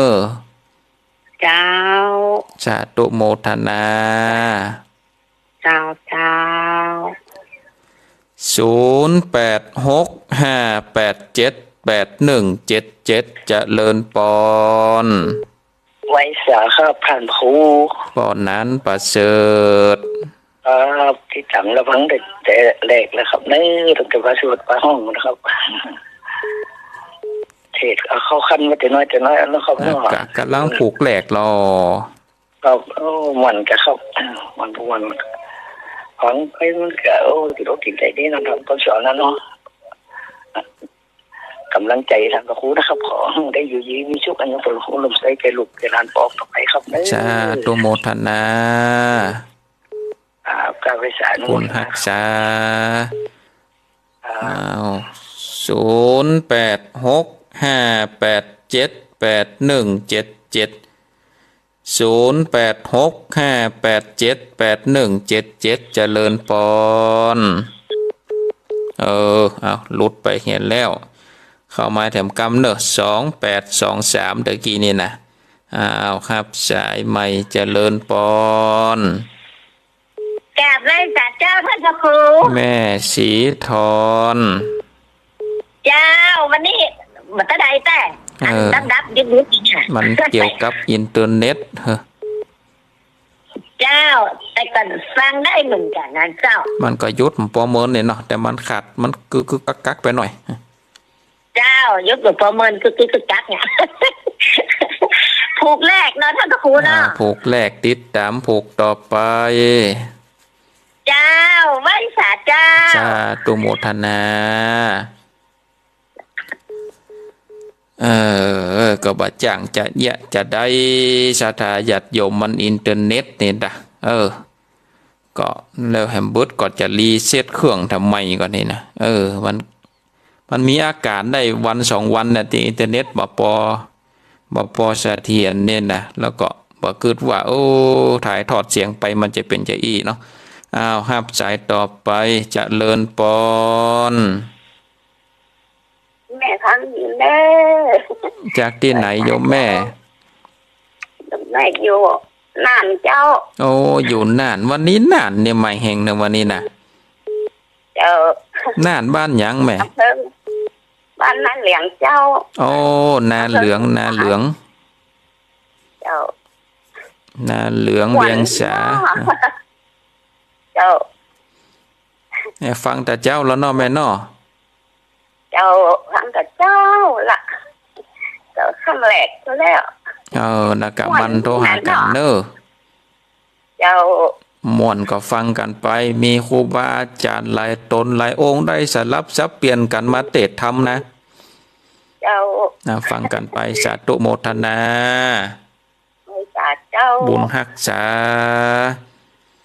อ เจ้า สาธุโมทนา เจ้า เจ้า ศูนย์แปดหกห้าแปดเจ็ดแปดหนึ่งเจ็ดเจ็ด เจริญปอน ไหว้สาครับท่านครู ป้อหนานประเสริฐ ครับ ติดต๋ามระวังแต่ แต่แรกแล้วครับ เน่อ ตั้งแต่ว่าสวดปาห้องนะครับ เทศน์เอาเข้าขั้นมาแต่น้อยแต่น้อยแล้วครับเนาะ กะ ก๋ำลังผูกแรกลอ ครับ โอ้ ม่วนกะครับ ม่วน ม่วน ฟังไปมันกะ โอ้ ติดอกติดใจ๋ดีเนาะ ต๋ามคำสอนนะเนาะ ก๋ำลังใจ๋ท่านพระครูนะครับ ขอได้อยู่ดีมีสุข อายุพระครูลมใสแก่ลูกแก่หลานปองต่อไปครับเน่อ สาธุโมทนา ครับ กราบไหว้สาธุ บุญฮักษา ครับ อ้าว ศูนย์แปดหกห้าแปดเจ็ดแปดหนึ่งเจ็ดเจ็ด ศูนย์แปดหกห้าแปดเจ็ดแปดหนึ่งเจ็ดเจ็ด เจริญปอน เออ เอา หลุดไปเหียแล้ว เข้ามาแถมกำเน่อ สองแปดสองสาม ตะกี้นี่นะ อ้าว ฮับสายใหม่ เจริญปอน กราบไหว้สาเจ้าท่านพระครู แม่ศรีธร เจ้า วันนี้บ่เต้าใดแต่ เออ อันดับๆ ยุบๆ เนี่ย มันเกี่ยวกับอินเทอร์เน็ต เฮ้อ เจ้า แต่ก่อนฟังได้เหมือนกั๋นนะเจ้า มันก็หยุดปอเมินเนี่ยเนาะ แต่มันขาด มันกึกๆ กักๆ ไปหน่อย เจ้า หยุดปอเมินกึกๆ กักๆ เนี่ย ผูกแรกเนาะท่านพระครูเนาะ อ่า ผูกแรก ติดต๋ามผูกต่อไป เจ้า ไหว้สาเจ้า สาธุโมทนา เออ ก็บ่าจ้างจะเยียะจะได้ ศรัทธาญาติโยม มันอินเทอร์เน็ตนี่นะ เออ ก็แล้วแหมเบิดก็จะรีเซ็ตเครื่องทำไมก่อนนี่นะ เออ มัน มันมีอาก๋านได้วันสองวันน่ะ ตี้อินเทอร์เน็ตบ่ปอ บ่ปอเสถียรเนี่ยนะ แล้วก็บ่กึ๊ดว่า โอ้ ถ่ายทอดเสียงไปมันจะเป๋นจะอี้เนาะ อ้าว ฮับสายต่อไป เจริญปอน แม่ฟังอยู่เน่อ จากตี้ไหนโยมแม่ แม่อยู่น่านเจ้า โอ้ อยู่น่าน วันนี้น่านเนี่ยใหม่แห่งหนึ่งวันนี้นะ เจ้า น่านบ้านหยังแม่ อำเภอ บ้านนาเหลืองเจ้า โอ้ นาเหลือง อำเภอ นาเหลือง เจ้า นาเหลือง ม่วน เวียงสา เนาะ เจ้า เนี่ย ฟังแต่เจ้าแล้วเนาะแม่เนาะ เจ้า ฟังแต่เจ้าละ เจ้า ค่ำแรกแล้ว เออ นะกะ ม่วน มันโทรหากั๋นเน่อ เจ้า ม่วนก็ฟังกั๋นไป มีครูบาอาจ๋ารย์หลายต๋นหลายองค์ได้สลับสับเปลี่ยนกั๋นมาเตศน์ธรรมนะ เจ้า นะ ฟังกั๋นไป สาธุโมทนา สาเจ้า บุญฮักษา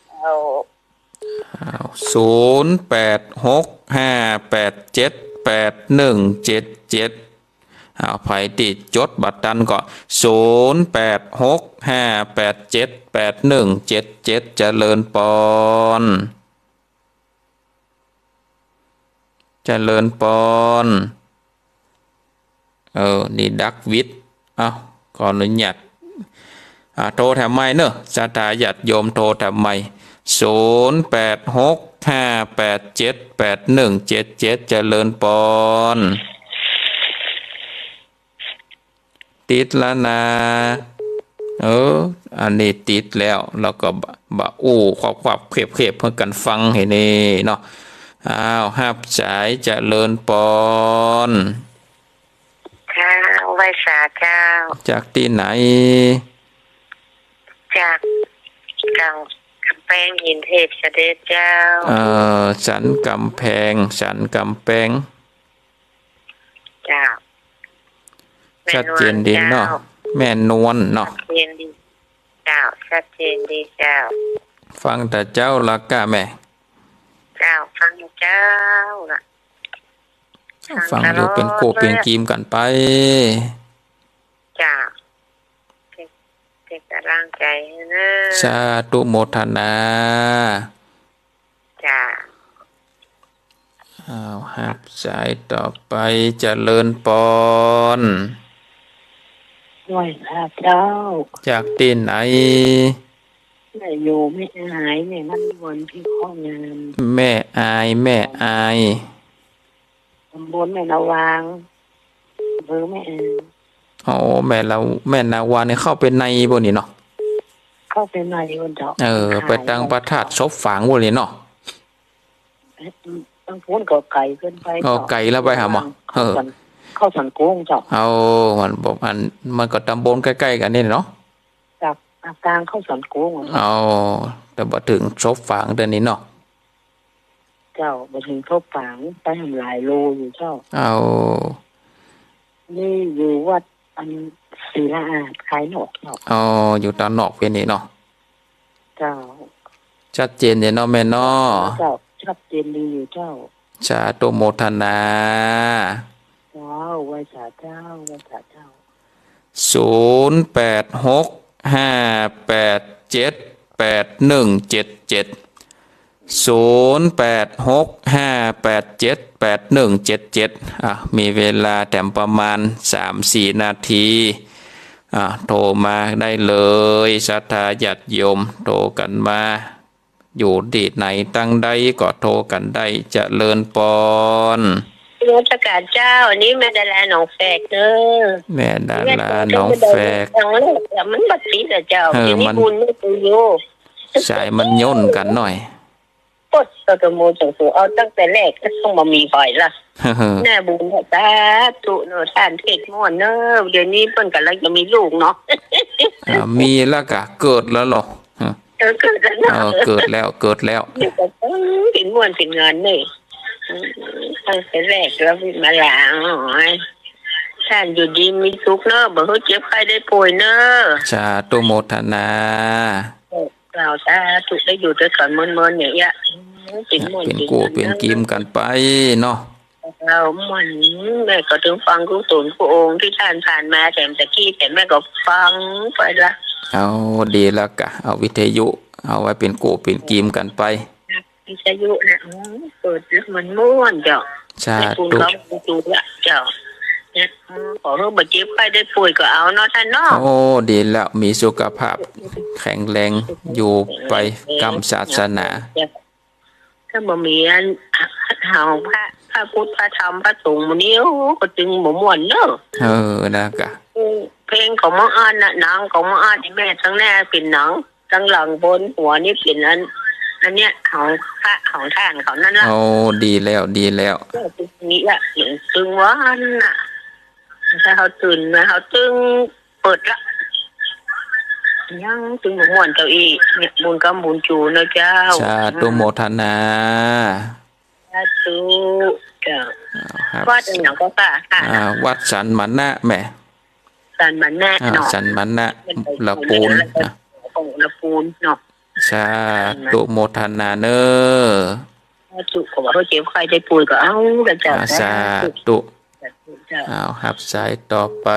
เจ้า อ้าว ศูนย์แปดหกห้าแปดเจ็ดแปดหนึ่งเจ็ดเจ็ด อ้าว ใผตี้จดบ่ตันก็ ศูนย์แปดหกห้าแปดเจ็ดแปดหนึ่งเจ็ดเจ็ด เจริญปอน เจริญปอน เออ นี่ดักวิทย์ เอ้า ขออนุญาต อ่า โทรแถมใหม่เนอะ ศรัทธาญาติโยมโทรแถมใหม่ ศูนย์แปดหกห้าแปดเจ็ดแปดหนึ่งเจ็ดเจ็ด เจริญปอน ติดแล้วนะ เออ อันนี้ติดแล้ว แล้วก็บ่ บ่อู้ควับๆเข็บๆ หื้อกั๋นฟังหื้อนี่เนาะ อ้าว ฮับสาย เจริญปอน เจ้า ไหว้สาเจ้า จากตี้ไหน จากกำ กำแพงหินเทพเสด็จเจ้า เอ่อ สันกำแพง สันกำแพง เจ้า ชัดเจนดีเนาะ แม่นวลเนาะ ชัดเจนดี เจ้า ชัดเจนดีเจ้า ฟังแต่เจ๊าละก้าแม่ เจ้า ฟังเจ้าละ ฟังอยู่ ฟังตลอด เป๋นกู้เป๋นกี๋กั๋นไป เจ้า เป๋น เป๋นก๋ำลังใจ๋หื้อเน่อ สาธุโมทนา จ้า อ้าว ฮับสายต่อไป เจริญปอน ไหว้พระเจ้า จากตี้ไหน แม่อยู่แม่อาย แม่มันวันที่ข้องาน แม่อาย แม่อาย ตำบลแม่นาวาง อำเภอแม่อาย อ๋อ แม่ละ แม่นาวางนี่เข้าไปในบ่นี่เนาะ เข้าไปในบ่เจ้า เออ ไปตางพระธาตุศพฝางบ่นี่เนาะ ตางปู๊นก็ไก๋เกินไป ก็ไก๋แล้วไปหาหมอ เข้าสัน เออ เข้าสันโก้งเจ้า เอา มันบอก อัน มันก็ตำบลใก้ๆ กั๋นนี่เนาะ จากปากกลางเข้าสันโก้งอะ เอา แต่บ่เถิงศพฝางเตื้อนี่เนาะ เจ้า บ่เถิงศพฝาง ไปหั้นหลายโลอยู่เจ้า เอา นี่อยู่วัดอันศิลาอาด คายนอกเจ้า อ๋อ อยู่ตางนอกเปียนี่เนาะ เจ้า ชัดเจนอยู่เนาะแม่เนาะ เจ้า ชัดเจนดีอยู่เจ้า สาธุโมทนา เจ้า ไหว้สาเจ้า ไหว้สาเจ้า ศูนย์แปดหกห้าแปดเจ็ดแปดหนึ่งเจ็ดเจ็ด ศูนย์แปดหกห้าแปดเจ็ดแปดหนึ่งเจ็ดเจ็ด อ่ะ มีเวลาแถมประมาณสามสี่นาที อ่ะ โทรมาได้เลย ศรัทธาญาติโยม โทรกั๋นมา อยู่ตี้ไหนตางใดก็โทรกั๋นได้ เจริญปอน นมัสก๋านเจ้า อันนี้แม่ดาราหนองแฝกเน่อ แม่ดาราหนองแฝก ครั้งแรกอะ มันบ่ติดอะเจ้า เออ เดี๋ยวนี้ มัน บุญไม่ไปอยู่ สายมันย่นกั๋นหน่อย ปด กทม จังสู เอาตั้งแต่แรกก็ต้องมามีไฟละ แน่บุญเน่อ สาธุเน่อ ต้านเทศน์ม่วนเน่อ เดี๋ยวนี้เปิ้นก่ำลังจะมีลูกเนาะ อ่า มีแล้วกะ เกิดแล้วเหรอ เออ เกิดแล้วเนาะ เออ เกิดแล้ว เกิดแล้ว นี่ก็ต้องเป๋นม่วนเป๋นงานเน่อ อืม ตั้งแต่แรกแล้วมาหลัง โอ้ย ต้านอยู่ดีมีสุขเน่อ บ่หื้อเจ็บไข้ได้ป่วยเน่อ สาธุโมทนา เจ้า สาธุ ได้อยู่ตวยกั๋นม่วนๆ เนี่ย เป๋นม่วน เป๋นกู้เป๋นกี๋กั๋นไปเนาะ เจ้า ม่วน แม่ก็เถิงฟังกู้ต๋นกู้องค์ตี้ต้านผ่านมา แถมตะกี้ แถมแม่ก็ฟังไปละ เอา ดีแล้วกะ เอาวิทยุ เอาไว้เป๋นกู้เป๋นกี๋กั๋นไป วิทยุนะ อืม เปิดแล้วมันม่วนเจ้า สาธุ แม่บุญคำบุญจูละเจ้า เนี่ย อืม ขอหื้อบ่เจ็บไข้ได้ป่วยก็เอาเนาะต้านเนาะ โอ้ ดีแล้ว มีสุขภาพแข็งแรง อยู่ไปกำศาสนา ถ้าบ่มีอัน หาพระ พระพุทธ พระธรรม พระสงฆ์หมู่นี้ โอ้ ก็จึงบ่ม่วนเน่อ เออ นะกะ อืม เพลงของหมออั้นน่ะ หนังของหมออั้น อีแม่ตังแน่เป๋นหนัง ตังหลังบนหัวนี่เป๋นอัน อันเนี้ยของพระของต้านเขานั่นละ โอ้ ดีแล้ว ดีแล้ว เนี่ย ตึงนี้ละ ตึงวันน่ะ ถ้าเฮาตื่นมา เฮาตึงเปิดละ ยังตึงบ่ม่วนเจ้าอี้ เนี่ย บุญกำบุญจูเนาะเจ้า สาธุโมทนา สาธุ เจ้า เอาครับ วัดอะหยังก็ค่ะ อ่า วัดสันมณะแม่ สันมณะ อ่า เนาะ สันมณะ ละปูน ละปูนเนาะ สาธุโมทนาเน่อ สาธุ ก็ว่าหื้อเจ็บไข้ได้ป่วยก็เอาละเจ้า อ่า สาธุ สาธุเจ้า เอา ฮับสายต่อไป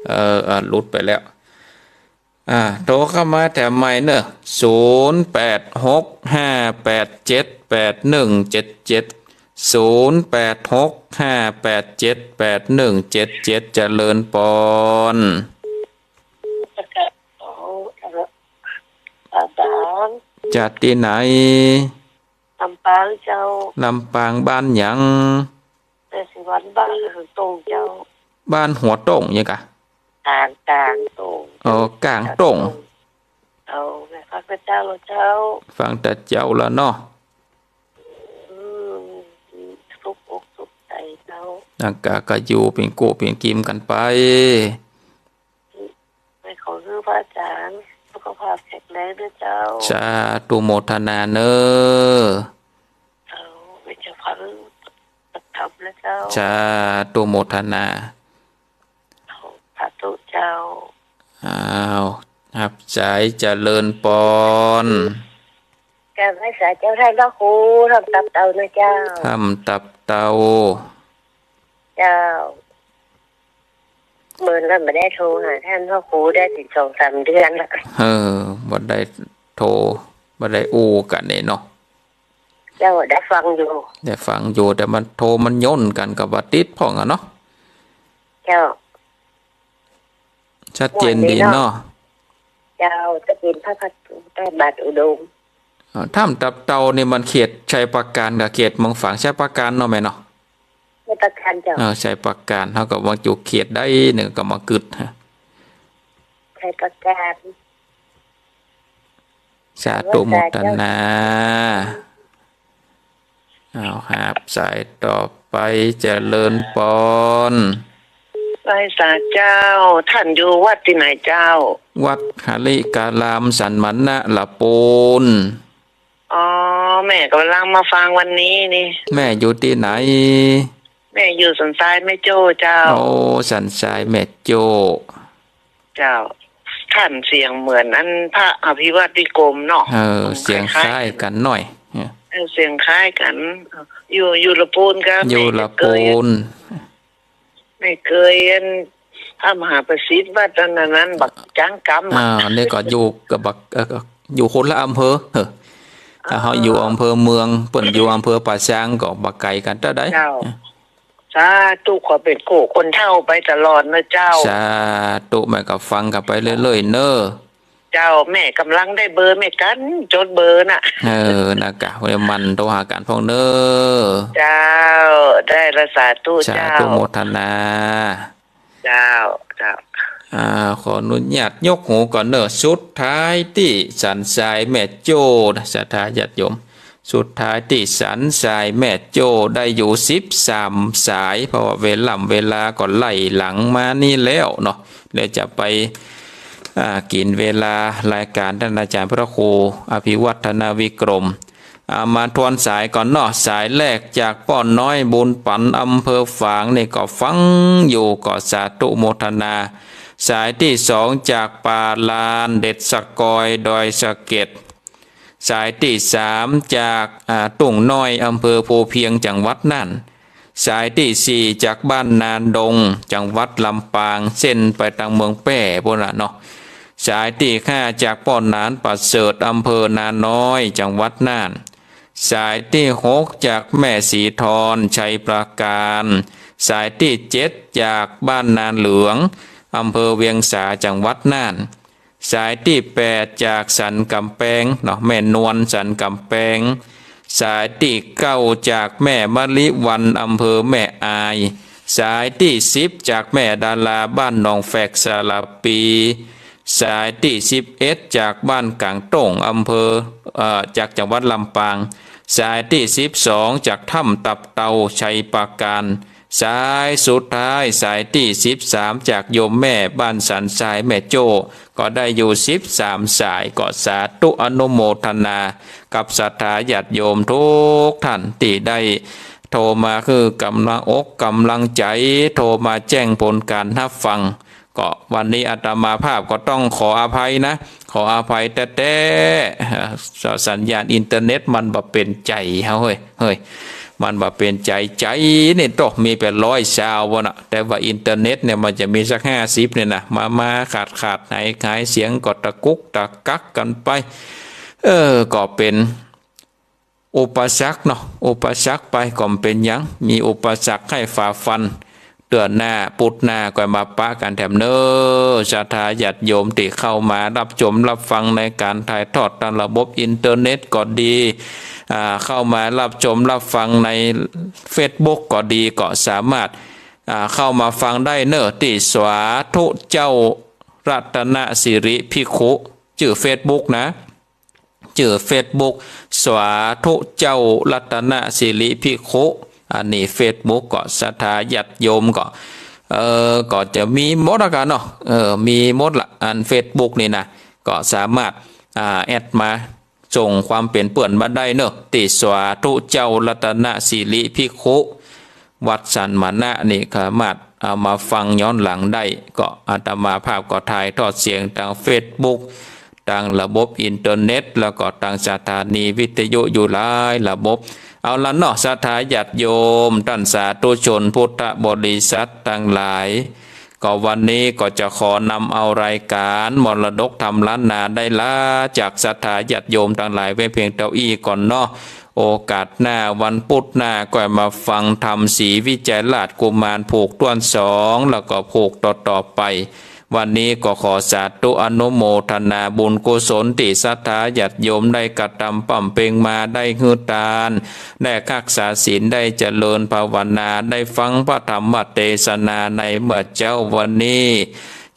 เอ่อ อ่า หลุดไปแล้ว อ่า โทรเข้ามาแถมใหม่เน่อ ศูนย์แปดหกห้าแปดเจ็ดแปดหนึ่งเจ็ดเจ็ด ศูนย์แปดหก ห้าแปดเจ็ด แปดหนึ่งเจ็ดเจ็ด เจริญปอน อาจารย์ จากตี้ไหน ลำปางเจ้า ลำปางบ้านหยัง แม่ศรีวัลย์บ้านหัวโต่งเจ้า บ้านหัวโต่งหยังกะ ก๋าง ก๋างโต่ง อ๋อ ก๋างโต่ง เจ้า แม่ฟังแต่เจ้าแล้วเจ้า ฟังแต่เจ้าแล้วเนาะ อืม สุขอกสุขใจ๋เจ้า นั่นกะ ก็อยู่เป๋นกู้เป๋นกิ๋มกั๋นไป แม่ขอหื้อพระอาจารย์สุขภาพแข็งแรงเน้อเจ้า สาธุโมทนาเน้อ เจ้า แม่จะฟังธรรมนะเจ้า สาธุโมทนา สาธุเจ้า อ้าว ฮับสายเจริญปอน กราบไหว้สาเจ้าต้านพระครู ถ้ำตับเต่านะเจ้า ถ้ำตับเต่า เจ้า เมินแล้วบ่ได้โทรหาต้านพระครูได้เป๋นสองสามเดือนละ เออ บ่ได้โทร บ่ได้อู้กั๋นเนี่ยเนาะ เจ้า ได้ฟังอยู่ ได้ฟังอยู่ แต่มันโทรมันย่นกั๋นก็บ่ติดพ่องอะเนาะ เจ้า ชัดเจนดีเนาะ เจ้า จะเป๋นพระพักตร์ใต้บาทอุดม อ่า ถ้ำตับเต่านี่มันเขตชัยปราการกับเขตเมืองฝาง ชัยปราการเนาะแม่เนาะ ชัยปราการเจ้า เออ ชัยปราการ เฮาก็ว่าอยู่เขตใดนึ่งก็มากึ๊ดฮะ ชัยปราการ สาธุโมทนา เอาฮับสายต่อไป เจริญปอน ไหว้สาเจ้า ต้านอยู่วัดตี้ไหนเจ้า วัดหริการามสันมณละปูน อ๋อ แม่ก่ำลังมาฟังวันนี้นี่ แม่อยู่ตี้ไหน แม่อยู่สันทรายแม่โจ้เจ้า โอ้ สันทรายแม่โจ้ เจ้า ต้านเสียงเหมือนอันพระอภิวัตวิกรมเนาะ เออ เสียงคล้ายกั๋นหน่อย เออ เสียงคล้ายกั๋น อยู่ อยู่ละปูนกา อยู่ละปูน แม่เกย แม่เกยอันพระมหาประสิทธิ์วัดอันนั้นบักจ๊างกำอะ อ่า นี่ก็อยู่กับบัก เอ่อ อยู่คนละอำเภอ เออ ถ้าเฮาอยู่อำเภอเมือง เปิ้นอยู่อำเภอป่าซางก็บ่ไก๋กั๋นเต้าใด เจ้า สาธุ ขอเป๋นกู้คนเฒ่าไปตลอดเน้อเจ้า สาธุ แม่ก็ฟังกั๋นไปเรื่อยๆ เน้อ เจ้า แม่ก่ำลังได้เบอร์แม่กั๋น จดเบอร์น่ะ เออ นะกะ วันนี้หมั่นโทรหากั๋นพ่องเน้อ เจ้า ได้ละ สาธุ สาธุ เจ้า โมทนา เจ้า เจ้า อ่า ขออนุญาตยกหูก่อนเน้อ สุดท้ายตี้สันทรายแม่โจ้นะ ศรัทธาญาติโยม สุดท้ายตี้สันทรายแม่โจ้ได้อยู่สิบสามสาย เพราะว่าเวล่ำเวลาก็ไล่หลังมานี่แล้วเนาะ เดี๋ยวจะไป อ่า กิ๋นเวลารายก๋านต้านอาจ๋ารย์พระครูอภิวัฒนวิกรม อ่า มาทวนสายก่อนเนาะ สายแรกจากป้อน้อยบุญปั๋น อำเภอฝางนี่ก็ฟังอยู่ ก็สาธุโมทนา สายตี้สองจากป่าลานเด็ดสะกอยดอยสะเก็ด สายตี้สามจาก อ่า ตุ้งน้อย อำเภอภูเพียง จังหวัดน่าน สายตี้สี่จากบ้านนาดง จังหวัดลำปาง เส้นไปตางเมืองแป้ปู้นละเนาะ สายตี้ห้าจากป้อหนานประเสริฐ อำเภอนาน้อย จังหวัดน่าน สายตี้หกจากแม่ศรีทร ชัยปราการ สายตี้เจ็ดจากบ้านนาเหลือง อำเภอเวียงสา จังหวัดน่าน สายตี้แปดจากสันก๋ำแปงเนาะ แม่นวลสันก๋ำแปง สายตี้เก้าจากแม่มะลิวัลย์ อำเภอแม่อาย สายตี้สิบจากแม่ดารา บ้านหนองแฟก สระปี สายตี้สิบเอ็ดจากบ้านก๋างโต่ง อำเภอ เอ่อ จากจังหวัดลำปาง สายตี้สิบสองจากถ้ำตับเต่า ชัยปราการ สายสุดท้าย สายตี้สิบสามจากโยมแม่บ้านสันทรายแม่โจ้ ก็ได้อยู่สิบสามสาย ก็สาธุอนุโมทนากับศรัทธาญาติโยมกู้ต้านตี้ได้โทรมาหื้อก๋ำลังอกก๋ำลังใจ๋ โทรมาแจ้งผลก๋านฮับฟัง ก็วันนี้อาตมาภาพก็ต้องขออภัยนะ ขออภัยแต๊ๆ เอ่อ สัญญาณอินเทอร์เน็ตมันบ่เป๋นใจ๋เฮาเฮ้ย เฮ้ย มันบ่เป๋นใจ๋ ใจ๋นี่โตมีเป๋นร้อยซาวบ่น่ะ แต่ว่าอินเทอร์เน็ตเนี่ยมันจะมีสักห้าสิบเนี่ยนะ มาๆ ขาดๆ หายๆ เสียงก็ตะกุกตะกักกั๋นไป เออ ก็เป๋น อุปสรรคเนาะ อุปสรรคไปก็บ่เป๋นหยัง มีอุปสรรคหื้อฝ่าฟัน เตื้อหน้าปุดหน้าก็มาปะกั๋นแถมเน่อ ศรัทธาญาติโยมตี้เข้ามาฮับชมฮับฟังในก๋านถ่ายทอดตางระบบอินเทอร์เน็ตก็ดี อ่า เข้ามาฮับชมฮับฟังในเฟซบุ๊กก็ดี ก็สามารถ อ่า เข้ามาฟังได้เน่อตี้สาธุเจ้ารัตนสิริภิกขุ จื้อเฟซบุ๊กนะ จื้อเฟซบุ๊ก สาธุเจ้ารัตนสิริภิกขุ อันนี้เฟซบุ๊กก็ศรัทธาญาติโยมก็ เอ่อ ก็จะมีหมดละกั๋นเนาะ เออ มีหมดละ อันเฟซบุ๊กนี่นะ ก็สามารถ อ่า แอดมา ส่งความเป๋นเปื้อนมาได้เน่อ ตี้สาธุเจ้ารัตนสิริภิกขุ วัดสันมณะนี่ สามารถเอามาฟังย้อนหลังได้ ก็อาตมาภาพก็ถ่ายทอดเสียงตางเฟซบุ๊ก ตางระบบอินเทอร์เน็ต แล้วก็ตางสถานีวิทยุอยู่หลายระบบ เอาละเนาะ ศรัทธาญาติโยม ต้านสาธุชนพุทธบริษัทตังหลาย ก็วันนี้ก็จะขอนำเอารายก๋านมรดกธรรมล้านนาได้ลาจากศรัทธาญาติโยมตังหลายไว้เพียงเต้าอี้ก่อนเนาะ โอกาสหน้าวันปุดหน้าก็มาฟังธรรมศรีวิชัยราชกุมารผูกต้วนสอง แล้วก็ผูกต่อๆ ไป วันนี้ก็ขอสาธุอนุโมทนาบุญกุศลตี้ศรัทธาญาติโยมได้กระทำบำเพ็งมา ได้หื้อตาน ได้ฮักษาศีล ได้เจริญภาวนา ได้ฟังพระธรรมเตสนาในเมื่อเจ๊าวันนี้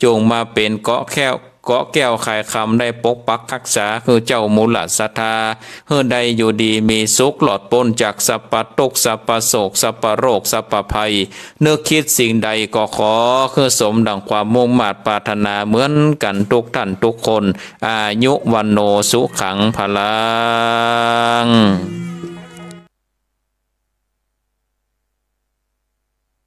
จงมาเป๋นเกราะแก้ว เกราะแก้วไขคำ ได้ปกปักฮักษาหื้อเจ้ามูลศรัทธา หื้อได้อยู่ดีมีสุข หลอดป๊นจากสัพพะตุ๊กข์ สัพพะโศก สัพพะโรค สัพพะภัย นึกคิดสิ่งใดก็ขอหื้อสมดั่งความมุ่งมาดปรารถนาเหมือนกั๋นทุกท่านทุกคน อายุวัณโณสุขังพลัง